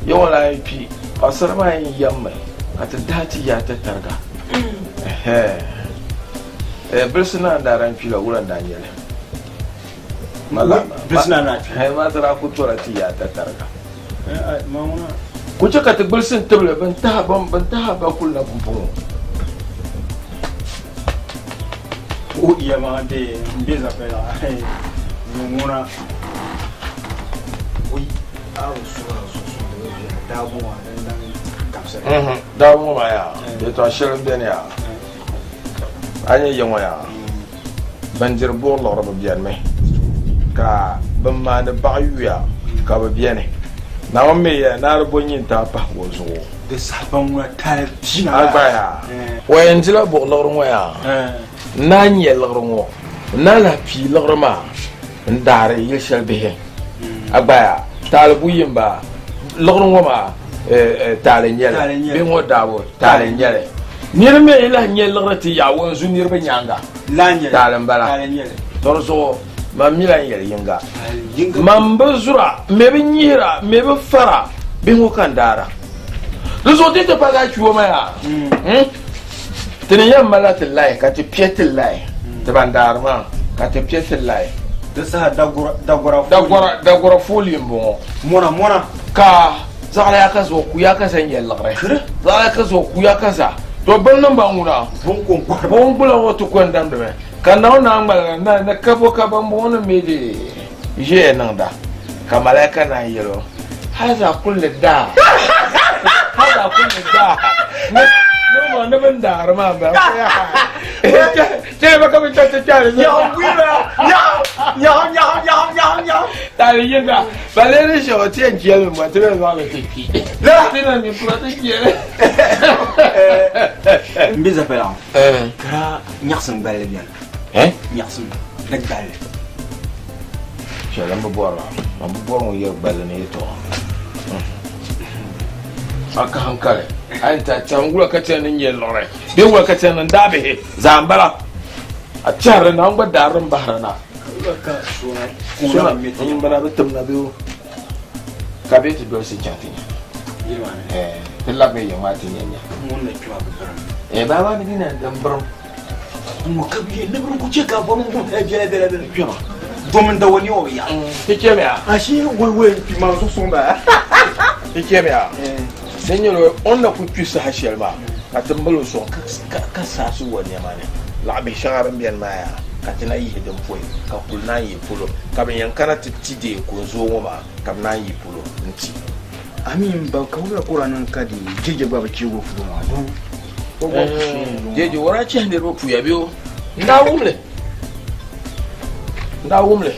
Yɛn o lahi kpi. Paɣasara maa yɛn yɛmmi ka ti dahi ti yaa tatariga. Ɛhɛɛ. Bilisi naa n-daa daa kpi la, wula n-daa nyɛ li? Bilisi naa n-daa kpi? Ɛhɛɛ, maa ti daa ku tɔra ti yaa tatariga. Ku chɛ ka ti gbilisi n-tibili bɛn tahi a ba kuli na pumpɔŋɔ. O iya maa de n be zapɛla ŋuna ui a bi suhura zuɣusuŋ di bi viɛla daabu maa din lan gabisiri. Daabu ŋɔ maa yaa yɛtɔɣ shɛli m-beni yaa a nya ya ŋɔ yaa ban diri buɣ liɣiri bi benimi ka bɛn maandi baɣa yuya ka bi beni. Naawuni mi ya ni a di bo nyintaa pahi o zuɣu. Di saha ban ŋuna taali pina. A gba yaa. O yɛn dila buɣ liɣiri ŋɔ yaa n naan nya liɣiri ŋɔ n naan lahi pii liɣiri maa n daari yili shɛli bihi. A gba yaa taali buyi m baa liɣiri ŋɔ maa taali n-nyɛ li bihi ŋɔ daabu taali n-nyɛ li. Niri mi yi lahi nyɛ liɣiri ti yaɣi o zu niriba nyaaŋa. Taali m-bala. Tɔ di zuɣu man mi lahi yɛli yiŋga. Man bi zura, m mi bi nyihira, m mi bi fara bihi ŋɔ ka n daara. Di zuɣu ti ti paligi a chuo maa yaa. Hmm? Ti ni yɛn malila ti lahi ka ti piɛ ti lahi ti ban daari maa ka ti piɛ ti lahi. Di saha dagora fooli. Dagora fooli m-bɔŋɔ. Mɔna mɔna. Ka zaɣila ka zuɣu kuya ka za nyɛ liɣiri. Zaɣila ka zuɣu kuya ka za. To bini niŋ ba ŋuna. Buŋ gbula ŋɔ ti ko n-damdimi. Ka Naawuni naan ŋmaligi na ni kabo ka bambɔŋɔnim mi di ʒiɛya niŋda. Ka malaika naan yɛl o, Haza kulli daa, haza kulli daa, ni niŋ ni bɛ ni daari maa m-bala. Chɛ ba ka bɛ chɛ ti kpɛri zuɣu. Nyaɣim buyima, nyaɣim, nyaɣim, nyaɣim, nyaɣim, nyaɣim, nyaɣim. Taali yinga, ba lee ni shɛba ti yɛn chɛli mi ti bɛ zaŋ li ti kpi. Ti na mi kura ti chɛli. M be zapɛlaɣu kara nyaɣisim gballi beni. Nyaɣisim di gballi. Shɛli m bi bɔri maa, man bi bɔri ŋun yɛri gballi ni yɛtɔɣa. A ka hankali, a yɛn ti a tɛha wula ka chɛ ni n nyɛ liɣiri bee wula ka chɛ ni n daa bihi zaa m-bala. A tɛhiri ni a gba daari m bahiri na. Sona n bala bi tim na bee o ka bɛ ti dolisi chaŋ ti nya. Ti labimi yiŋ maa ti nya nya. Baa maa ni bi na din birim. Ŋɔ ka bi ni bi ku chɛ ka bɔm ŋɔ bɛla bɛla bɛla kpɛma domin da wani o ya. Ti chɛmiya. Ashi wai wai kpi maa zuɣu suŋ ba. Ti chɛmiya. Ti nyɛla o ni na ku kpi saha shɛli maa ka ti mali o sɔŋ ka saasi o nɛma ni laɣibihi shɛŋa din beni maa yaa ka ti na yihi din pɔi ka kuli naan yi polo ka bɛ yɛn kana ti ti deei kunzoo ŋɔ maa ka bɛ naan yi polo n-ti. A mi m ba ka wula ka o daa niŋ ka di jeje gba bi cheegi o polo maa doo o gba ku sheei o. Jeje o daa chɛhi niriba puya bee o? N daa wum li. N daa wum li.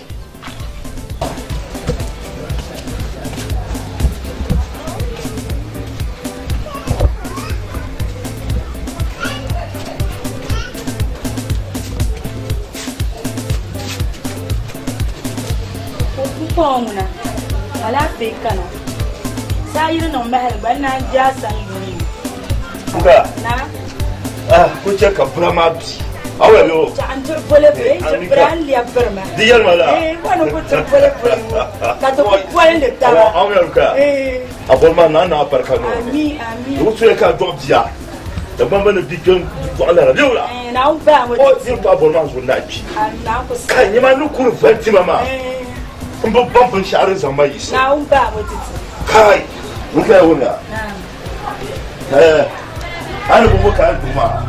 Pumpɔŋɔ ŋuna, alaafee kana. Saa yi di niŋ mahali gba n naan je a sani yuuni. Nka. Na. Ah, ko chɛ ka bura maa bi. Aw yɛli o. Chaɣ n diri pole pole, n diri bira n lɛbi biri ma. Di yɛli ma la. Ee, n ni ku diri pole pole ŋɔ ka ti ku polindi taba. Aw yɛli ka. Ee. A bɔri maa naa naa barika noo ni. Ami, ami. Di ku tuya ka a dɔɣi bia. Dagbamba ni bi kpɛm dɔɣi lala bɛ wula. Ee, Naawuni bahi ŋɔ. O diri pa bɔri maa zuɣu n daa kpi. Ami, Naawuni ku Ka saɣi. nyɛma ni kuri vali tima maa. Ee. N bi baŋ binshɛɣu din zaŋ ma yiɣisi. Naawuni bahi ŋɔ ti ti. Kai, n kaya wumya. Naam. Eh, a ni bɔbɔ ka a duɣu maa.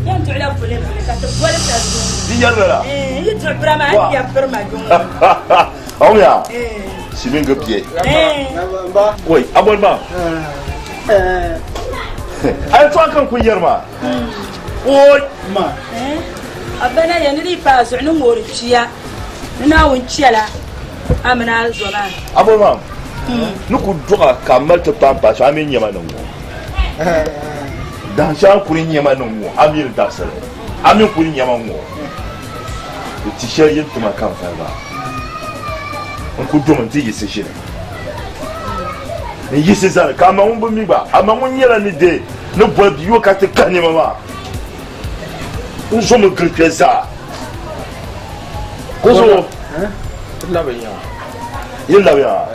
Yɛn duɣula pole pole ka ti boli ta zuŋ. Di yɛli la. Eh, yi duɣu bira maa, a ni lɛbi biri ma yuŋ. Awuya. Eh. Simin ga biye. Eh. Wai, abol ma. Ai to kan kun yɛri maa. Oi. Ma. Eh. A bana ya ni di pa zuɣu ni ŋoori kpiya. Ni Naawuni chɛla a mini a zo maa. Abol ma. Ni ku dɔɣa ka mali ti paam paai so a mi nyɛma ni ŋɔ. Dahin shɛli a ni kuri nyɛma ni ŋɔ a mi di dabisili a mi kuri nyɛma ŋɔ. Di ti shɛli yin tima ka n vali maa. N ku domi n ti yiɣisi ʒini. N yiɣisi zani ka a ma ŋun bi mi gba a ma ŋun nyɛla ni deei ni boli bia o ka ti kahi nɛma maa. N zomi gili kpɛ zaa. Ko zuɣu. Yin labi ya.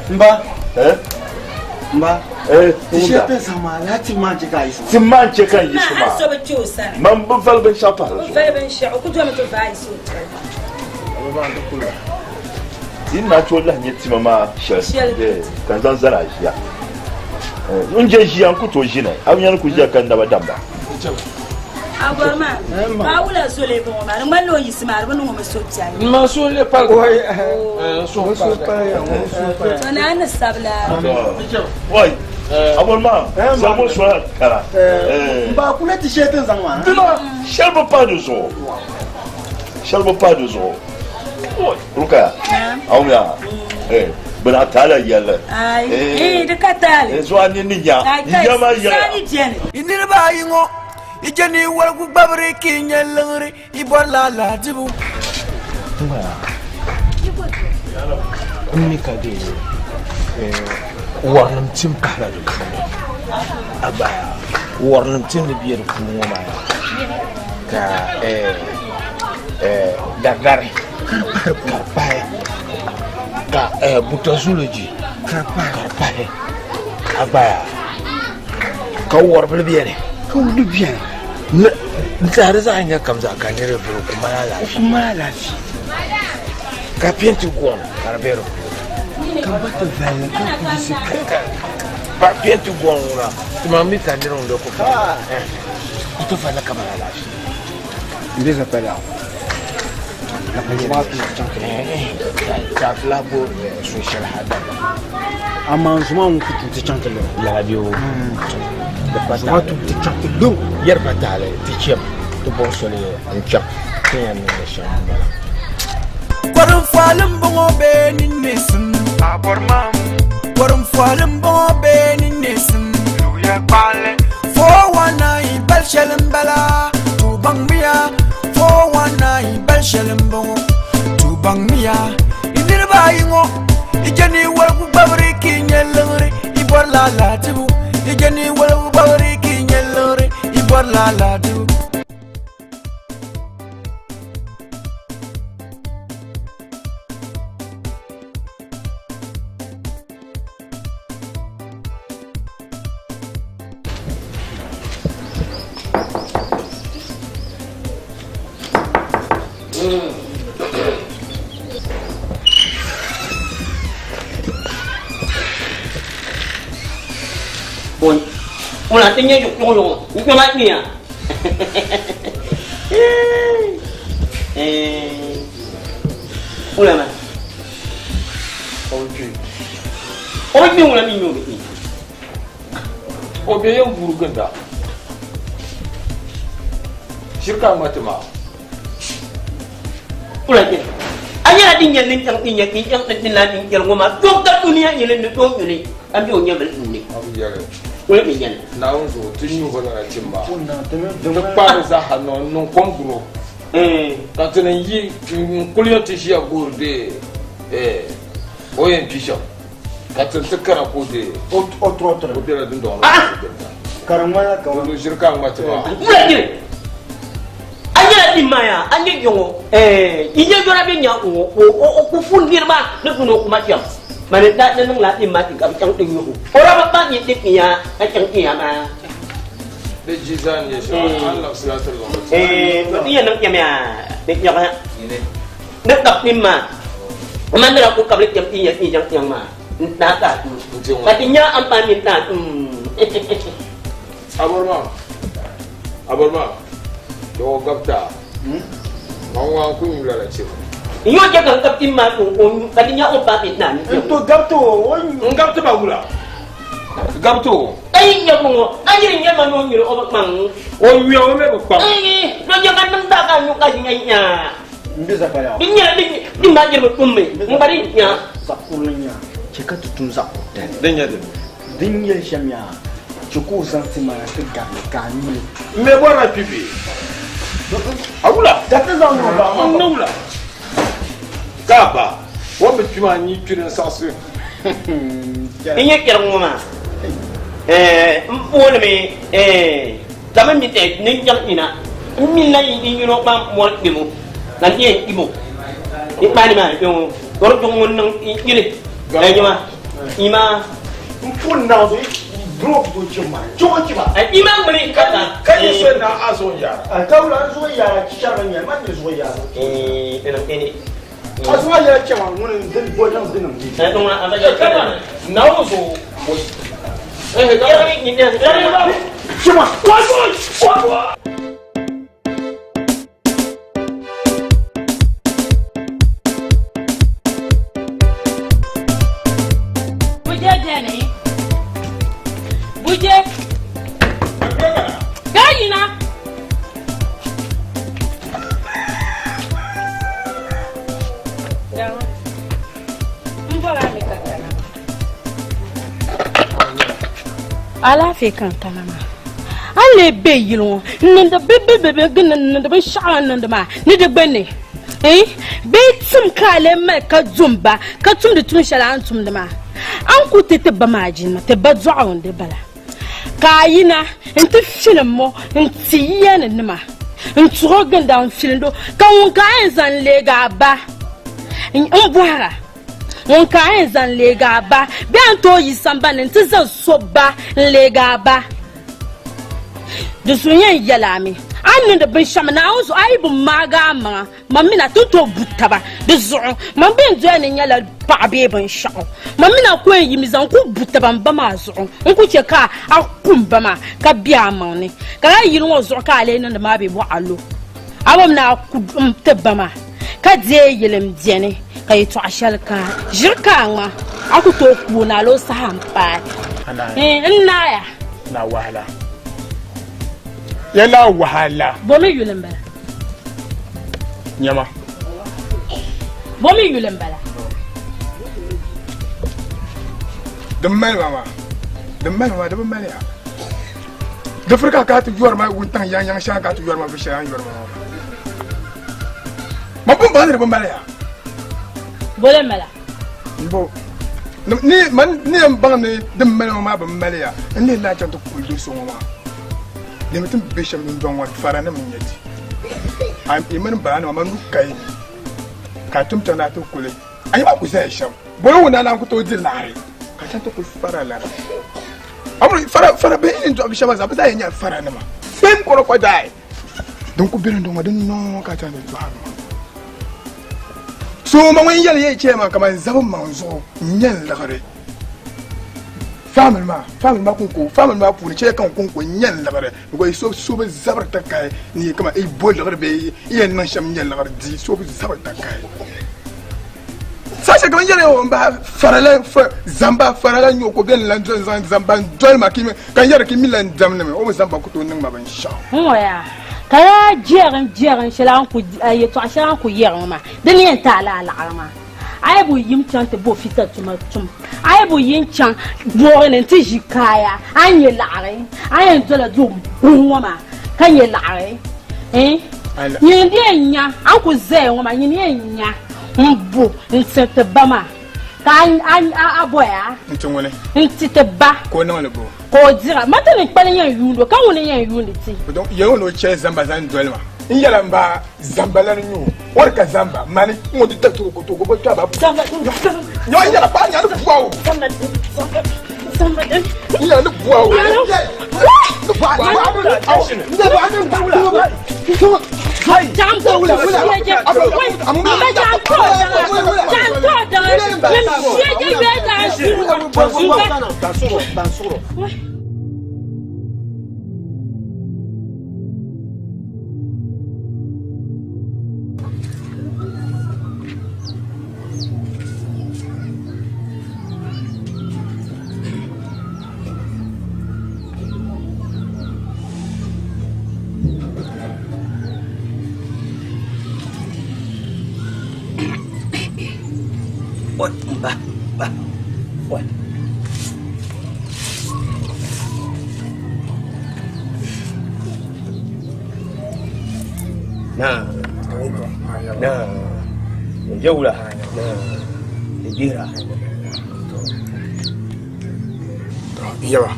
Mba. Eh? Mba. Eh, Ti shɛli ti zaŋ maa laa tim maa n-chɛ ka a yiɣisi maa. Tim maa n-chɛ ka n yiɣisi maa. maa. So bi kpe o sani. Man bi vali binshɛɣu pahi di O zuɣu. vali binshɛɣu, o ku domi ti vaai so tiri. Di ni maa tooi lahi nyɛ tima maa shɛli Shɛli. Eh, ka n zaŋ zali a ʒiya. Eh, n je ʒiya n ku tooi ʒini. A bi nya ni ku ʒiya ka n naba damda. A bɔri maa, ka a wula zoli bɔŋɔ maa, di ŋmanila o yiɣisi maa, di bi niŋ o mi suhupiɛlli. N ma suhu le paligi. N suhu paligi. To naa ni sabila. Wai, a bɔri maa, zalibu soya kara. N ba kula ti shɛli ti ni zaŋ maa. Dina, shɛli bi pahi di zuɣu. Shɛli bi pahi di zuɣu. Rukaya, a wumya, eh, bɛ daa taala yɛlli. Ai, eh, di ka taali. Eh, zuɣu a nini ni nya, Ai, yi nya maa yɛliya. Saani beni. I niriba ayi ŋɔ, yi je ni yi waligu gbabiri ka yi nya liɣiri, yi bɔrila alahizibu. N mi ka di wɔrinim tim pahila di puuni a baya. Wɔrinim ti ni be di puuni ŋɔ maa ka daridari ka di pahi ka butɔzuloji ka di pahi a gbaya ka wɔribili beni ka wuli beni n tiɛha di zaɣ yinga kam zaa ka niriba bɛ ku mali alaafee ku mali alaafee ka penti gɔŋ ka di be di puuni ka ba ti valli ka kuɣusi pa penti gɔŋ ŋuna ti ma mi ka niriba ŋun ku ku ti valli ka mali alaafee n bɛ zapala ka ti lahi bo so shɛli ha dabba amaa zuma ŋun ku tu ti chaŋ ti luŋ lala bɛ o zuma tu ti chaŋ ti luŋ yɛri pa taali ti chɛm ti bɔri soli n chaŋ ti yɛn niŋdi shɛm n bala Kɔrim fɔli m-bɔŋɔ bee ni neesim Kɔrim fɔli m-bɔŋɔ bee ni neesim 419 bal shɛli m-bala tu baŋmiya 419 bal shɛli m-bɔŋɔ tu baŋmiya yi niriba ayi ŋɔ yi je ni waligu gbabiri ka yi nya liɣiri yi bɔrila alahizibu yi je ni waligu gbabiri ka yi nya liɣiri yi bɔrila alahizibu. Ŋuna ti nyɛ yuɣuɣu n kpɛma kpiya. Ŋuna maa. O bi kpi. O bi kpi ŋuna mi nyɛ o bi kpi. O be yɛn guuri ginda. Shiri ka a ŋma ti maa. Ŋuna kpi. A nyɛla din nyɛ din chaŋ ti nyɛ din chaŋ ti ti lahi din kpɛri ŋɔ maa tooi ka dunia nyɛli ni tooi nyuli ka bɛ o nyɛvili puuni. A bi yɛli. Ŋuna mi nyɛli. Naawuni zuɣu ti nyu hɔ lala tim maa. Ti kpaari zaaha niŋ kom guri o. Ka ti ni yi n-kuli yɛn ti ʒiya guhiri dee o yɛn kpi shɛm, ka ti ti kana ka o dee o turɔtiri o bela dundɔŋ ni ka di ŋmanila kaman o ʒiri ka a ŋma ti maa. Wula diri a nyɛla din maa yaa a nyɛ jɔŋɔ yi nyɛ jɔra bɛ nya ŋɔ o ku fu niriba ni dun o kuma shɛm mani da ni niŋla din maa ti ka bi chaŋ ti nyuhu o daa bi kpa nyɛ ti yaa ka chaŋ ti yaa maa. Di ji zaa n-nyɛ shɛm, a ni labisila ti liɣiri ti. To ti yɛn niŋ kpɛm yaa ni kpɛɣu ni kab kpim maa n ma nira ku kabili kpɛm ti yɛn chaŋ kpɛŋ maa n taai ka a tum ka ti nya ampani mini taai tum. Abɔri maa, abɔri maa, dɔɣɔ gabita a ŋɔ a ku nyu lala chɛ. N yɔn chɛ ka n kab kpim maa tum o nyu ka ti nya o paai mini taai ni kpɛm. N to gabita o, o nyu. N gabiti ba wula? Gabiti o. A yi nya ŋɔ, a yiri nya ma ni o nyuri o bi kpaŋ. O nyuya o mi bi kpaŋ. Eyi, do nyɛ ka niŋ daa ka nyu ka nya nya. N be zapaya. Di nyɛla din din maa jiri bi tummi, n gba di nya. Zaɣ kurili nya, chɛ ka ti tum zaɣ kuritali. Din nyɛ dini? Din nyɛ shɛm yaa, chɛ ka o zaŋ ti ma na ti gabili ka a nyu li. M mi bɔrila kpi bee? A wula? Ka ti zaŋ niŋ ba maa. N ni wula? Ka a ba, o bi kpi maa n yi kpi din saɣisi. N nyɛ kpɛrigu ŋɔ maa n boonimi ka bɛ mi ni n chaŋ ina n mi la n yino kpa mɔri kpɛmo ka n yɛn kpimo n kpaani maa kpɛŋɔ ka di duɣu ŋun niŋ yili ima ima n pun naɣ zuɣu duro ku tooi chim maa chim o chiba ima ŋmini ka ta ka yi so na a zuɣu yaara ka wula n zuɣu yaara chichɛriga n nyɛli man nyɛ zuɣu yaara A zuɣu yɛla chɛma ŋuni n din bo niŋ di niŋ di. Naawuni zuɣu Chɛma. Buje beni. Buje. Ka yina. Alaafee ka n kana maa a ni lee be yili ŋɔ n niŋdi bibibibi n niŋdi binshɛɣu a ni niŋdi maa ni di gbunni bee tim ka a lee mali ka du m ba ka tumdi tuun shɛli a ni tumdi maa a ni ku ti ti ba maa jilima ti ba dɔɣi o n-di bala. Ka a yina nti filim o nti yiya ni nima n-tuhi o ginda n-filind o, ka ŋun ka a yɛn zaŋ leeg a ba m-bɔhir a, ŋun ka a yɛn zaŋ leeg a ba bee a ni tooi yi sambani ni nti zaŋ so ba n-leeg a ba? Di zuɣu yɛn yɛl a mi, a ni niŋdi binshɛm Naawuni zuɣu, a yi bi maag a maŋa, Man mini a ti ni tooi bu taba di zuɣu, man bee n doya ni nyɛla paɣa bee binshɛɣu. Man mini a ku yɛn yimi zaŋ ku bu taba m ba maa zuɣu. N ku chɛ ka a ku m ba maa ka be a maŋ ni. Ka lala yili ŋɔ zuɣu ka a lee niŋdi maa bee bɔɣa lo a bom ni a ku m ti ba maa ka deei yili m-beni ka yɛtɔɣa shɛli kaai. Ʒiri ka a ŋma, a ku tooi ku o ni a lo saha m-paai. N naaya. Yɛla wahala. Bomi yuli m-bala. Nyama. Bo mi yuli m-bala? Din mali ma maa, din mali ma maa, di bi mali ya. Di firi ka ka ti yɔri ma wuntaŋ yaŋ yaŋ shɛŋa ka ti yɔri ma binshɛli a ni yɔri ma maa. Ma pun baŋ ni di bi mali ya. Bole m-bala? Bo ni man ni yɛn baŋ ni din mali ŋɔ maa bi mali ya, n lihi lahi chaŋ ti kuli do so ŋɔ maa. Lemi ti ni be shɛm dundɔŋ ŋɔ ni, faranima n-nyɛ ti. A yi mini baranima, man nuu ka yi ni, ka a tum chaŋ ni a ti kuli. A yi maa ku zaya shɛm, boli ŋuna naan ku tooi di laɣiri, ka chaŋ ti kuli faralana. A mi fara, fara bihi ni dɔɣi bi shɛba zaa, bɛ zaa yɛn nyɛla faranima. Same crocodile din ku be dundɔŋ ŋɔ, din noo ka a chaŋ ti dɔɣiri maa. So ma ŋun yɛli yɛi chɛya maa kaman zabi maŋ zuɣu n-nyɛ n liɣiri. Family maa, family maa kuŋko, family maa puuni chɛya ka n kuŋko n-nyɛ n liɣiri because so so bi zabiri takahi ni kaman i bo liɣiri bee i yɛn niŋ shɛm nyɛ liɣiri di so bi zabiri takahi. Saha shɛli kaman yɛli o n bahi farala zamba farala n-nyɛ o ka o beni lan doli zaŋ zamba n-doli ma ka n yɛri ka i mi lan damdi mi o bi zamba ku tooi niŋ ma binshɛɣu. N ŋɔ yaa ka yaa jɛrim jɛrim shɛli a ni ku yɛtɔɣa shɛli a ni ku yɛri ŋɔ maa di ni yɛn ti a lala laɣiri maa. A yi bi yim chaŋ ti bo fita tuma tum, a yi bi yim chaŋ boori ni nti ʒi kaaya, a ni nya laɣiri, a yɛn dola do buhi ŋɔ maa ka nya laɣiri. Nyini di yɛn nya, a ni ku zaya ŋɔ maa, nyini yɛn nya m-bo n-ti ti ba maa, ka a boya N-ti ŋuni? N-ti ti ba. Ka o niŋ li bo? Ka o dira. Ma ti ni kpali yɛn yuund o, ka ŋuni yɛn yuundi ti? Yɛli o ni o chɛ zamba zaŋ doli ma. N yɛla m ba zamba lan n-nyɛ o. O di ka zamba, mani ŋun ti tari toko toko bɔ kpɛba. Zamba, Nyɔ n yɛla paɣa nya ni bua o. Zamba, zamba, zamba. N yɛla ni bua o. Ba, ba, ba. Na, na, jewula, na, jira. Yaba,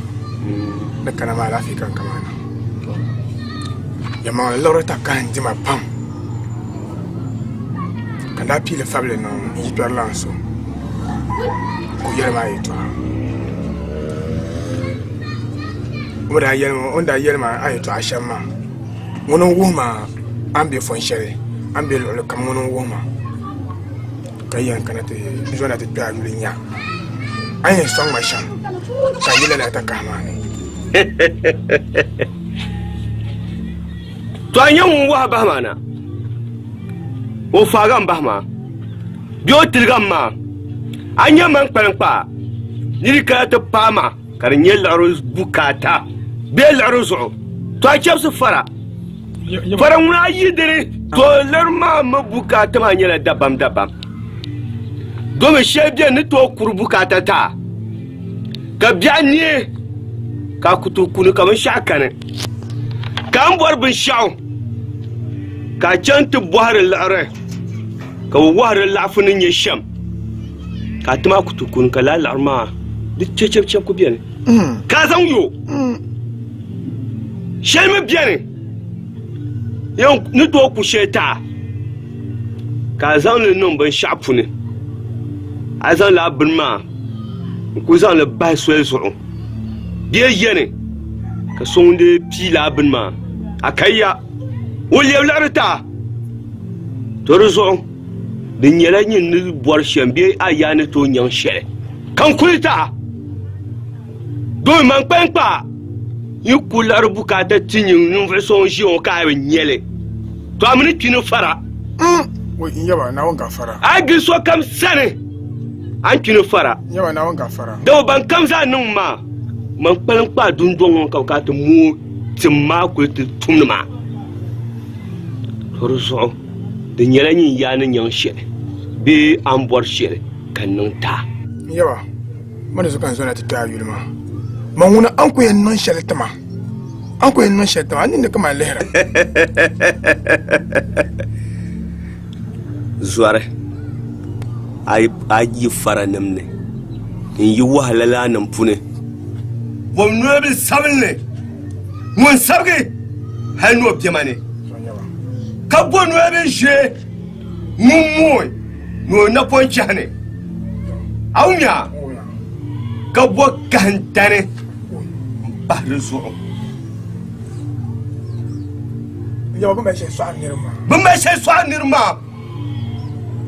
ni kana maa alaafee ka n kama na. Yɛlimaŋli liɣiri takahi n-di ma pam ka n daa piili fabili niŋ n yikpɛrilan so ka o yɛli ma yɛtɔɣa. O ni daa yɛli ma a yɛtɔɣa shɛm maa ŋuni n-wuhi ma a ni be fɔn shɛli a ni be luɣili kam ŋuni n-wuhi ma ka yɛn kana ti zona ti kpe a yuli nya a ni yɛn sɔŋ ma shɛm ka n yi lala takahi maa ni. To a nyɛ ŋun wahi bahi maa na, o faagi m bahi maa bee o tiligi m maa, a nyɛ man kpaliŋkpaa ni di kana ti paai ma ka di nyɛ liɣiri bukaata bee liɣiri zuɣu. To a chɛbisi fara, fara ŋuna a yi dini, to liɣiri maa mi bukaata maa nyɛla dabam dabam, domi shɛli beni ni tooi kuri bukaata ti a. Ka biɛɣu neei ka a ku tooi kuni ka binshɛɣu kani, ka a ni bɔri binshɛɣu ka a chaŋ ti bɔhiri liɣiri ka bɛ wɔhiri laɣifu ni nyɛ shɛm, ka a ti maa ku tooi kuni ka lala liɣiri maa di chɛchɛbuchɛbu ku beni ka a zaŋ yo. Shɛli mi beni yɛn ni tooi ku shɛli ti a ka a zaŋ li niŋ binshɛɣu puuni. A zaŋ lala bini maa n-ku zaŋ li bahi soli zuɣu bee ya ni ka so ŋun dii pii lala bini maa a ka ya o lɛbi liɣiri ti a. To di zuɣu di nyɛla nyin ni bɔri shɛm bee a yaa ni tooi nyaŋ shɛli ka n kuli ti a. Domi man kpaŋkpaa yi ku liɣiri bukaata ti nyin ninvuɣ so ŋun ʒiya ŋɔ ka a bi nya li, to a mi ni kpi ni fara. Wai, n yaba, Naawuni gafara. A yi gili sokam sani, a ni kpi ni fara. N yaba, Naawuni gafara. Dama bankam zaa niŋ ma, man kpaŋkpaa dundɔŋ ŋɔ ka bɛ kana ti mooi tim maa kuli ti tumdi ma. To di zuɣu di nyɛla nyin yaa ni nyaŋ shɛli bee a ni bɔri shɛli ka n niŋ ti a. N yaba, Ma ni zo ka n zɔna ti kpe a yuli maa. Man ŋuna a ni ku yɛn niŋ shɛli ti ma, a ni ku yɛn niŋ shɛli ti ma, a ninni ka man lihira. Zɔri a yi faranim ni n-yi wahala laanim puni. Bom noli bil sabinli ŋun sabigi hal ni o bɛma ni, ka bo noli bil ʒee ŋun mooi ni o napɔŋ chɛhi ni. A wumya ka bo kahintani m-pahi di zuɣu. Bɛ mali shɛli sɔɣi niriba maa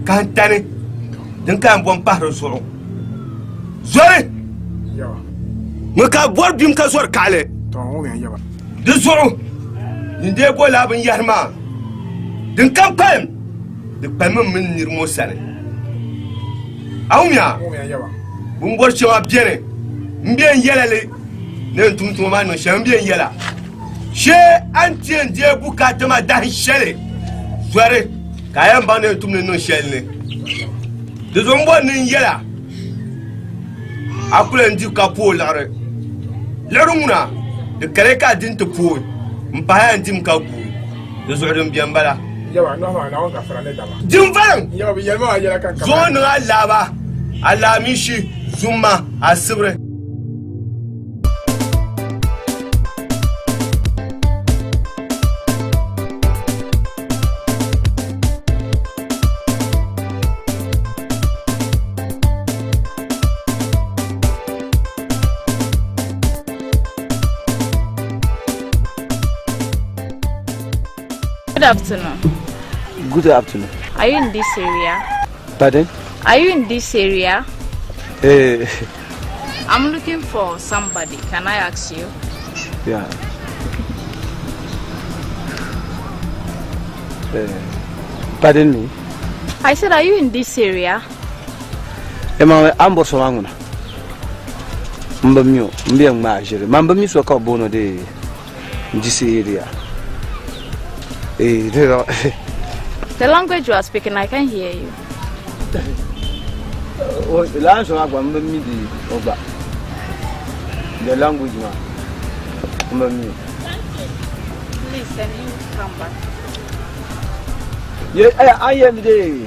kahintani din ka yɛn bo m-pahi di zuɣu. Zɔri ŋɔ ka bɔri bim ka zɔri kaɣili di zuɣu n dee bo laa binyɛhiri maa din kam kpalim di kpalimmi mini nir ŋɔ sani. A wumya? Bimbɔri shɛŋa beni m-be n yɛla li ni n tum tuma maa niŋ shɛm m-be n yɛla. Shee a ni ti yɛn deei bukaata maa dahin shɛli zɔri ka a yɛn baŋ ni yɛn tum ni niŋ shɛli ni. Di zuɣu m bɔri ni n yɛla a kuli n di ka pooi liɣiri. Liɣiri ŋuna di kali ka a di nti pooi m-pahi a ni dim ka guui. Di zuɣu din beni m-bala. Din valiŋ zuŋɔ niŋ alaaba, alaamishi, zumma, asibiri. Good afternoon. Good afternoon. Are you in this area? Pardon? Are you in this area? I'm looking for somebody. Can I ask you? Yeah. Pardon me? I said, are you in this area? Ema an bɔri so maa ŋuna n bi mi o n bi yɛn ŋmaai ʒili man bi mi so ka bi booni o dee this area eh The language you are speaking, I can't hear you. Laa so maa gba n bi mi di o gba the language maa n bi mi o. Please, can you come back? Ye eh an yɛn de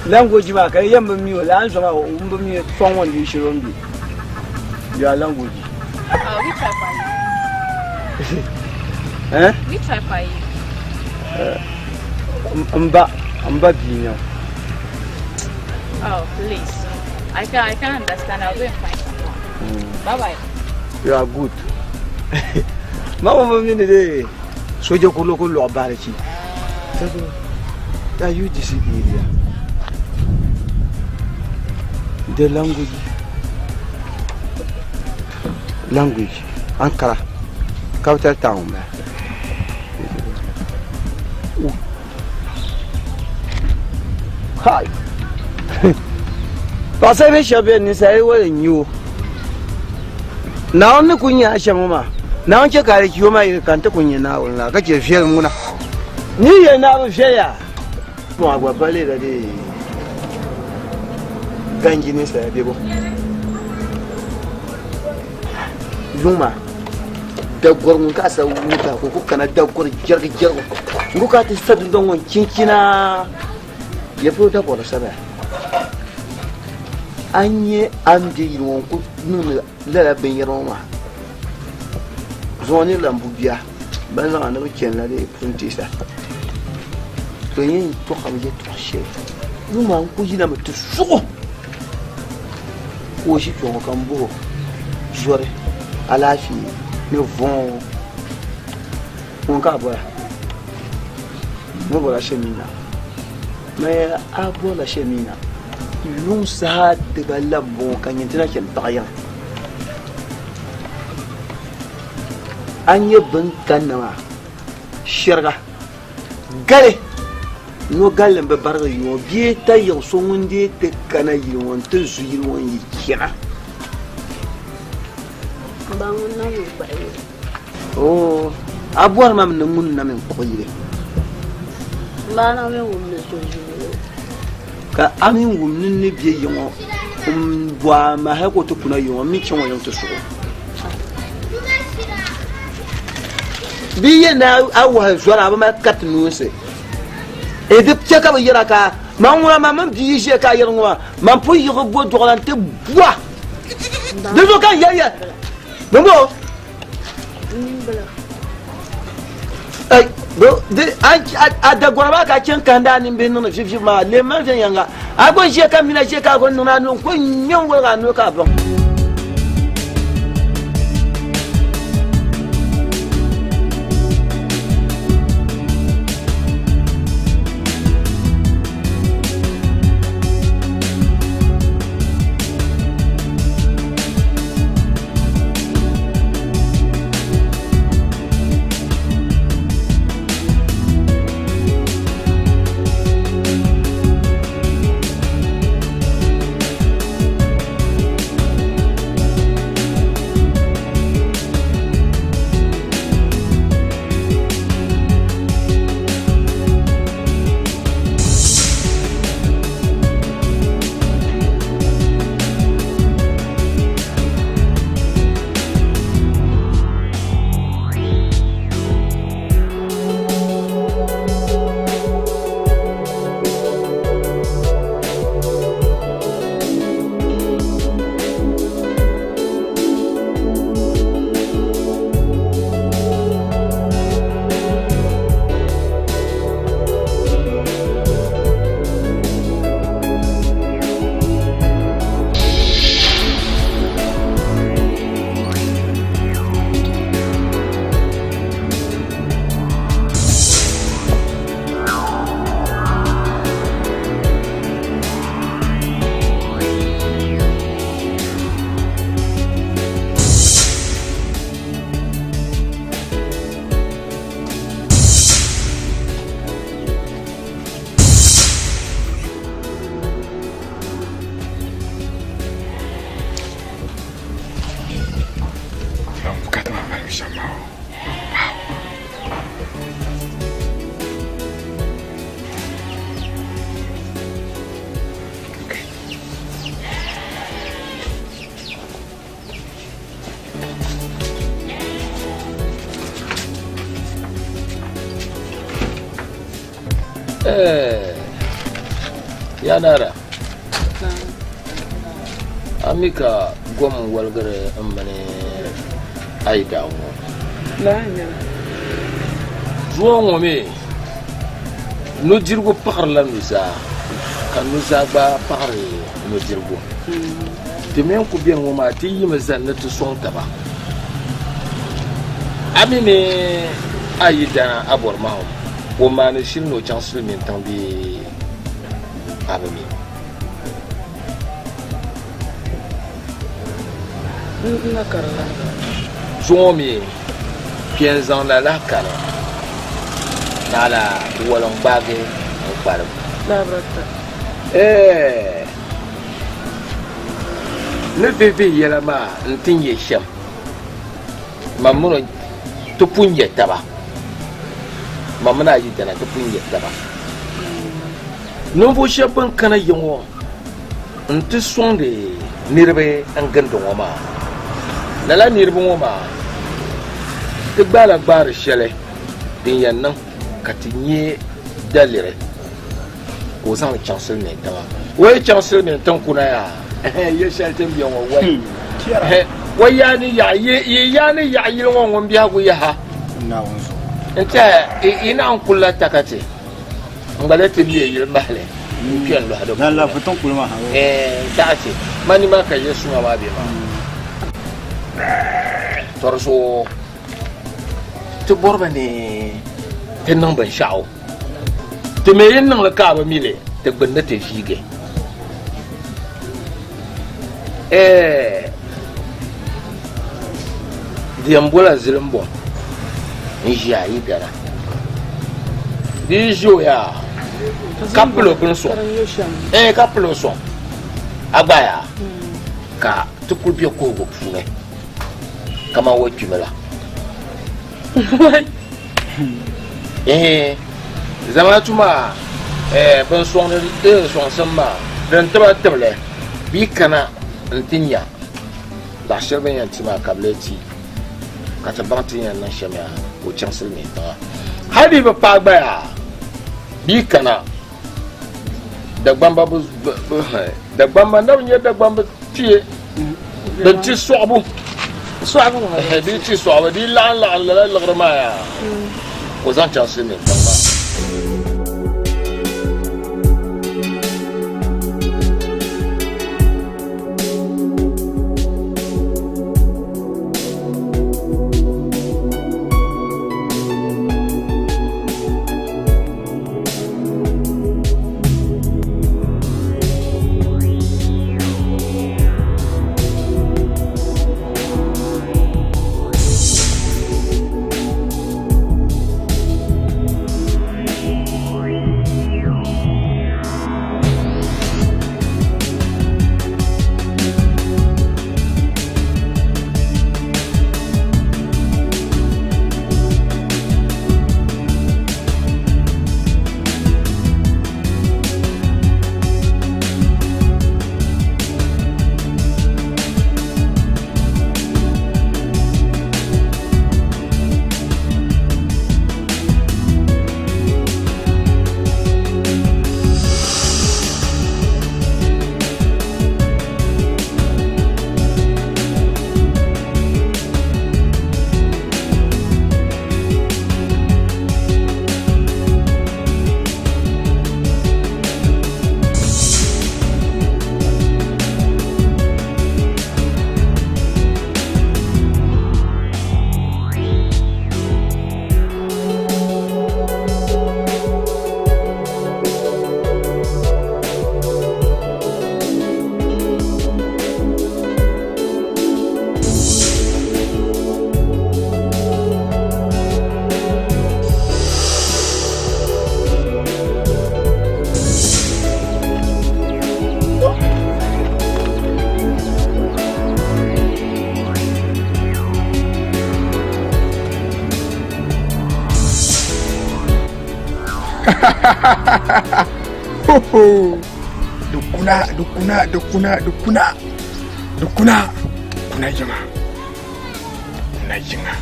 language maa ka yɛn bi mi o laa so maa n bi mi sɔŋ ŋɔ ni shiri o ni be your language. Which tribe are you? Eh? Which tribe are you? Mba, mba bia nyɛ Oh, please. I can't understand. I'll go and find someone. Bye bye. You are good. Ma ŋɔ mi ni de soja kurili ku lɔɣi barichi. Are you this area? The language. Language. Ankara. Capital town. Kai. Paɣasaribihi shɛba beni ninsali wali n-nyɛ o. Naawuni ni kuli nya a shɛm ŋɔ maa, Naawuni chɛ ka a di chi o maa yili ka n ti kuli nya Naawuni la ka chɛ viɛlim ŋuna. Ni yi yɛli ni a bi viɛya, a gba ba leela di ganji ninsala bebo. Yuŋ maa, dagɔri ŋun ka a sa wuta ka o ku kana dagɔri jɛrigi jɛrigu n-ku ka a ti sa dundɔŋ ŋɔ n-chinchina ya polo dagɔri sabaya. A ni nyɛ a ni be yili ŋɔ n-ku niŋdi lala binyɛra ŋɔ maa. Zuŋɔ niri lan bu bia, ban zaŋ a ni bi chani la dee pun teesa. To n yɛn tɔɣimi yɛtɔɣ shɛli yuŋ maa n-ku yina mi ti suɣ o ka o ʒi kpe ŋɔ ka m bɔh o, Zɔri, alaafee ni vɔŋ ŋun ka a bɔra? N mi bɔrila Shɛmina. Man yɛla a bɔrila Shɛmina yuŋ saha dibala m-bɔŋɔ ka nyin ti na chani paɣ yiŋa. A nyɛ bɛn kanna maa shɛriga gali nɔ galli m-bi barigi yi ŋɔ bee tayiɣ so ŋun dee ti kana yili ŋɔ nti zu yili ŋɔ n-yi chana. M ba ŋun na mi n-kpuɣi yili. Oo, a bɔri ma mi ni ŋun na mi n-kpuɣi yili? M ba a na mi wum ni so ʒi yili ŋɔ. Ka a mi wum ni n ni be yi ŋɔ m-bɔ a ma hal ka o ti kuna yi ŋɔ, m mi chaŋ o yiŋ ti suɣ o. Bɛ yi yɛli ni a wahi zɔra a bi mali kariti noonsi. E di chɛ ka bɛ yɛra ka man ŋuna maa mini bia yi ʒiya ka a yɛri ŋɔ maa, man pun yiɣi bo dɔɣila nti bɔha. Di zuɣu ka n yɛli ya, Bɔmbɔŋɔ, a dagɔra maa ka a chɛ n-kahindi a nimbihi niŋdi vivivi maa, leemi mali viɛnyɛliŋga. A gba ʒiya ka mina ʒiya ka a gba niŋdi a nuu n-ku ŋme n-woligi a noli ka a baŋ. Ya Nara, a mi ka gom n-waligiri m mini a yidaɣu ŋɔ. Zuɣu ŋɔ mi, nudirigu paɣirila nuzaa ka nuzaa gba paɣiri nudirigu. Ti mi n-ku beni ŋɔ maa ti yimi zani ni ti sɔŋ taba. A mi ni a yidana a bɔri mahim, o maani shili ni o chaŋ silimiintiŋ bee a bi mi? Zuŋɔ mi kpe n-zaŋ lala kani naɣila waliŋ gbaagi n-kpalim. Ɛɛh! Ni vihivihi yɛla maa nti nyɛ shɛm, man mini o ti pun nya taba. Man mini a yidana ti pun nya taba. Ninvuɣ shɛb bɛn kana ya ŋɔ nti sɔŋdi niriba n-gindi ŋɔ maa, lala niriba ŋɔ maa ti gbaala gbaari shɛli din yɛn niŋ ka ti nya daliri ka o zaŋ li chaŋ silimiintiŋa. O yi chaŋ silimiintiŋ kuna yaa, yɛ shɛli ti ni be ŋɔ wai. O yaa ni yaɣi yi yaa ni yaɣi yili ŋɔ ŋun biɛhigu yaha. Naawuni zuɣu. N tɛha yi naan kulila takati n gba lee ti me yili mahili n kpe n lɔhi di puuni. Lala fitiŋ kuli maa ha. Ɛɛn n taɣi ti ma ni maa ka yili suŋa maa be maa. Tɔ di zuɣu ti bɔrimi ni ti niŋ binshɛɣu. Ti mi yi niŋ li ka a bi mi li, ti gbuni ni ti viigi. Ɛɛ di yɛn bola zilimbɔŋ n-ʒi a yi gana. Di yi ʒi o yaa ka pili o bini sɔŋ. Ɛɛ ka pili o sɔŋ a gba yaa ka ti kuli be kuhigu puuni kaman o kpimi la. Ehe zamaatu maa eh, bin sɔŋdi eh, sɔŋsim maa din tiba tibili bɛ kana n-ti nya zaɣ shɛli bɛ ni yɛn ti maa ka bɛ lee ti ka ti baŋ ti ni yɛn niŋ shɛm yaa ka o chaŋ silimiin tiŋa. Hali di bi paai gba yaa bɛ kana Dagbamba bi Dagbamba na bi nyɛ Dagbamba tiɛ din ti sɔɣibu sɔɣibu di ti sɔɣibu di laɣim laɣim lala liɣiri maa yaa ka o zaŋ chaŋ silimiin tiŋ maa. Dukuna, dukuna, dukuna, dukuna, dukuna, kuna yiŋa, kuna yiŋa,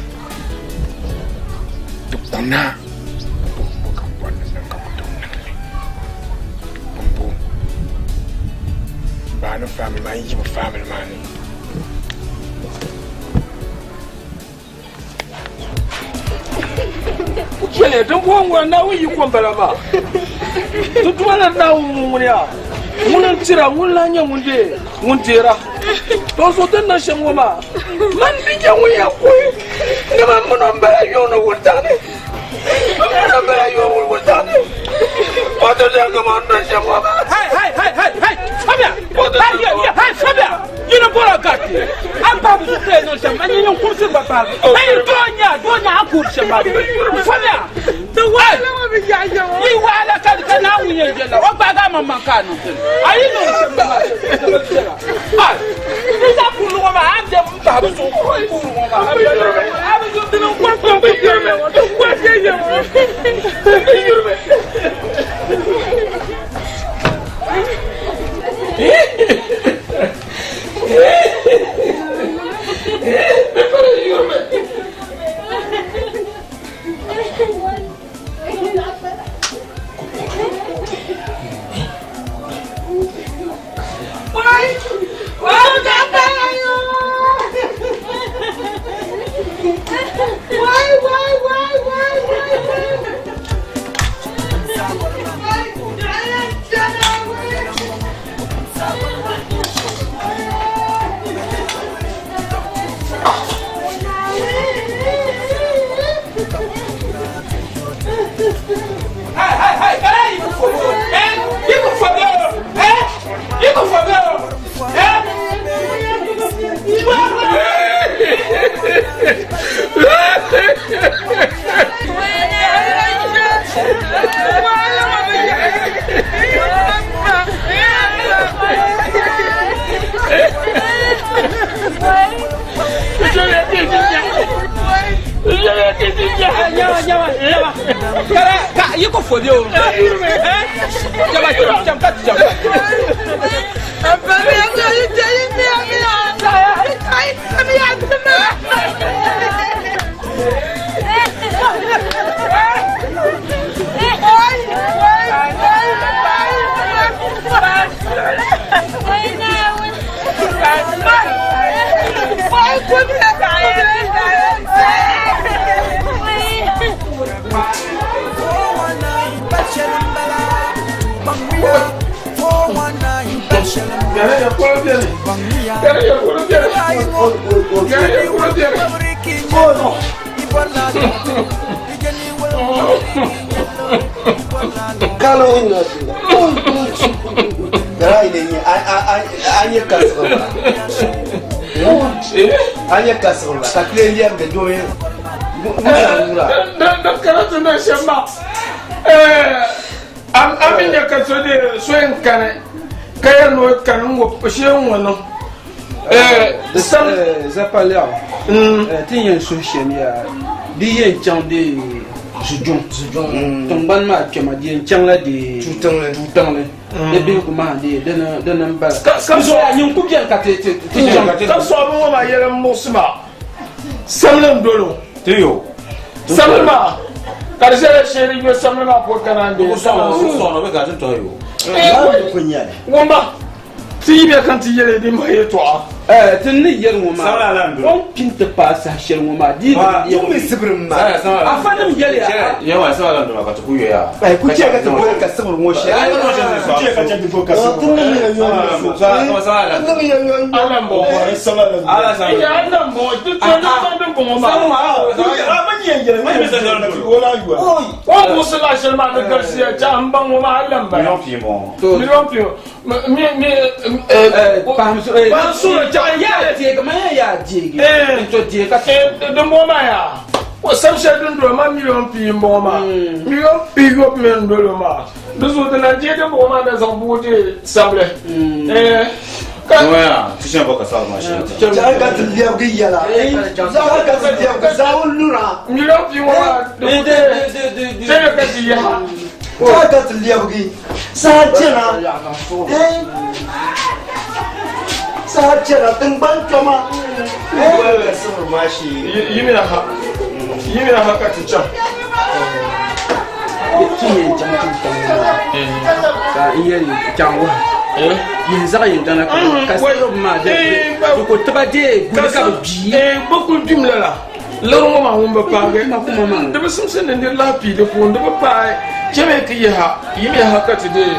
dukuna. Bumbu ka bɔri ni niŋ ka ku tooi niŋ li. Bumbu baani family maa n yi bi family maa ni. Chɛliya din bɔŋɔ ŋuna Naawuni yiko m-bala maa. Ti Duuma la Naawuni ŋun ŋuni yaa, ŋuni n-tira, ŋuni lan nyɛ ŋun deei ŋun deera. Tɔ zuɣu ti ni niŋ shɛm ŋɔ maa, man mi nyɛ ŋun yɛn kuhi ni man min o m-bala yuŋ ni wuntaŋ ni, man min o m-bala yuŋ ni wuntaŋ ni. Wato di kaman n niŋ shɛm ŋɔ maa. Hey, hey, hey, hey, hey, Fabia! Hey, yeah, yeah, hey, Fabia! Yini bɔra gati a babu su tɛ niŋ shɛm a nyini n kurisi gba paagi hey doo nya doo nya a kuri shɛm maa Fabia! Yi wahala ka ka Naawuni yɛn jɛlla o gbaagi a maŋmaŋ ka a niŋ tini a yi niŋ shɛm maa ah ni zaŋ kurili ŋɔ maa a ni bɛ n bahi bi zuɣu kurili ŋɔ maa a bi zuɣu dini n kɔri kɔri kɔri Yi ko fo o. Jaba jam ka jam. Kalo ina Dara ile ni an ye kasɔrɔ la. An ye kasɔrɔ la ka tile liya bɛ don ye. Da karatu na shɛm maa a mi nya ka so de so n kani ka yɛri ni o kani n ŋɔ shee n ŋɔ niŋ Sam Zapaliaw ti yɛn suhi shɛm yaa di yɛn chaŋ di Zijuŋ tiŋgbani maa kpɛma di yɛn chaŋla di tuutiŋli di bihigu maa di dini n bala ka nyin ku bɛni ka ti chaŋ ka sɔɣibu ŋɔ maa yɛli n muɣisi ma samli n dolo tiyo samli maa ka di shɛli shee di yo samli maa pɔi kana n dee sɔɣi bɛ ka ti tɔhi yo ŋɔ Ti yi bɛ ka ti yɛli di mahi yɛtɔɣa. Ti ni yɛli ŋɔ maa, o ni kpi nti paai saha shɛli ŋɔ maa, di yi niŋ Tum mi sibiri m maa. Afanim yɛliya, Yɛwa sabila lan doma ka ti ku yoya. Ku chɛ ka ti boli ka sibiri ŋɔ shɛli. Ku chɛ ka chɛ ti boli ka sibiri ŋɔ. Ti niŋ ya yɔn Ti niŋ ya yɔn Ala m-bɔŋɔ. Iya, ala m-bɔŋɔ. Ti tɔn di tɔn din bɔŋɔ maa. O ni muɣisi lahi shɛli maa ni galisiya chɛ a m-baŋ ŋɔ maa ala m-bala. Miliɔn pii m-bɔŋɔ. Miliɔn pii. Mi mi Pahim Pahim chaɣ yaa deegi ma ya yaa deegi n to deegi ka din bɔŋɔ maa yaa o sam shɛli din dolo maa miliɔn pii n bɔŋɔ maa miliɔn pii yɔbu mi n dolo maa di zuɣu di na deei din bɔŋɔ maa na zaŋ bugu deei sabili ka ti shɛm bɔ ka sabili maa shɛm Chaɣ ka ti lɛbigi yɛla. Chaɣ ka ti lɛbigi zaawuni lura. Miliɔn pii ŋɔ maa di ku deei chɛmi ka ti yaha. Chaɣ ka ti lɛbigi. Saha chɛna, saha chɛna tiŋgbani kpɛma. Yimina ha, yimina ha ka ti chaŋ. Ti yɛn chaŋ ti chaŋ ka n yɛli chaŋ wahi yin zaɣ yin dana ka ka salo maa di ko tiba dee guli ka bi gbii. Bi kuli gbim lala. Liɣiri ŋɔ maa ŋun bi paagi di bi simsi ni niri lahi pii di puuni di bi paai chɛmi ki yiha yimiya ha ka ti deei.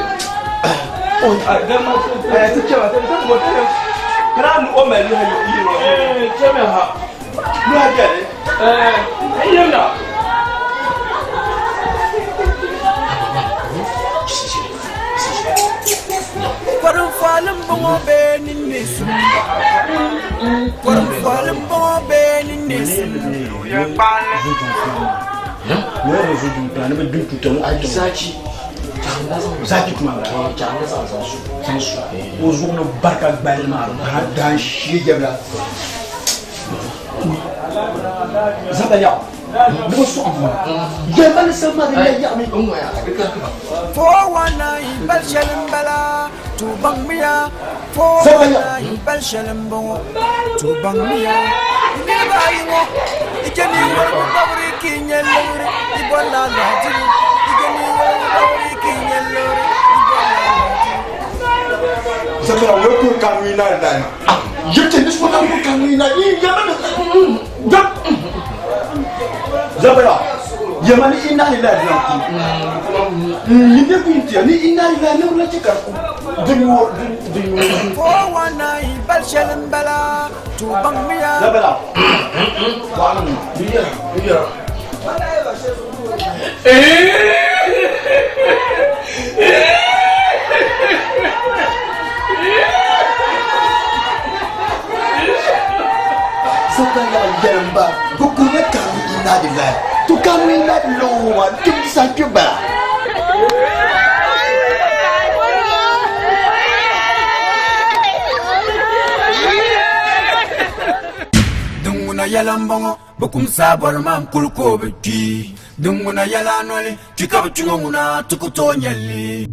Chɛmi ha n yimna. Kɔrinfɔli m-bɔŋɔ bee ninneesim? Kɔrinfɔli m-bɔŋɔ bee ninneesim? O zuɣu ni barika gbali maa daa shee jɛbila zabaliaɣu. 419 bal shɛli m-bala to baŋmiya 419 bal shɛli m-bɔŋɔ to baŋmiya niriba ayi ŋɔ i je ni warigu babiri ka i nyɛ liɣiri i bɔrila alahijibu i je ni warigu babiri ka i nyɛ liɣiri i bɔrila alahijibu. Sabila wai ko kanu ina da na. Yace ni so ko kanu ina yi yamma da Zabara yamma ni inna lillahi wa ni ne kun tiya ni inna lillahi ne wala ka ku dunyo dunyo 419 bal shɛli m-bala to baŋmiya Zabara Sapala yaɣa yɛli m ba bɛ kuhimi kanu inna lillahi to kanu inna lillahi maa kpɛm di saha kpɛ bala. Din ŋuna yɛla m-bɔŋɔ, bɛ kum saa bɔri maa n-kuli ka o bi kpi. Din ŋuna yɛla noli, kpi ka bɛ kpi ŋɔ ŋuna ti ku tooi nya li.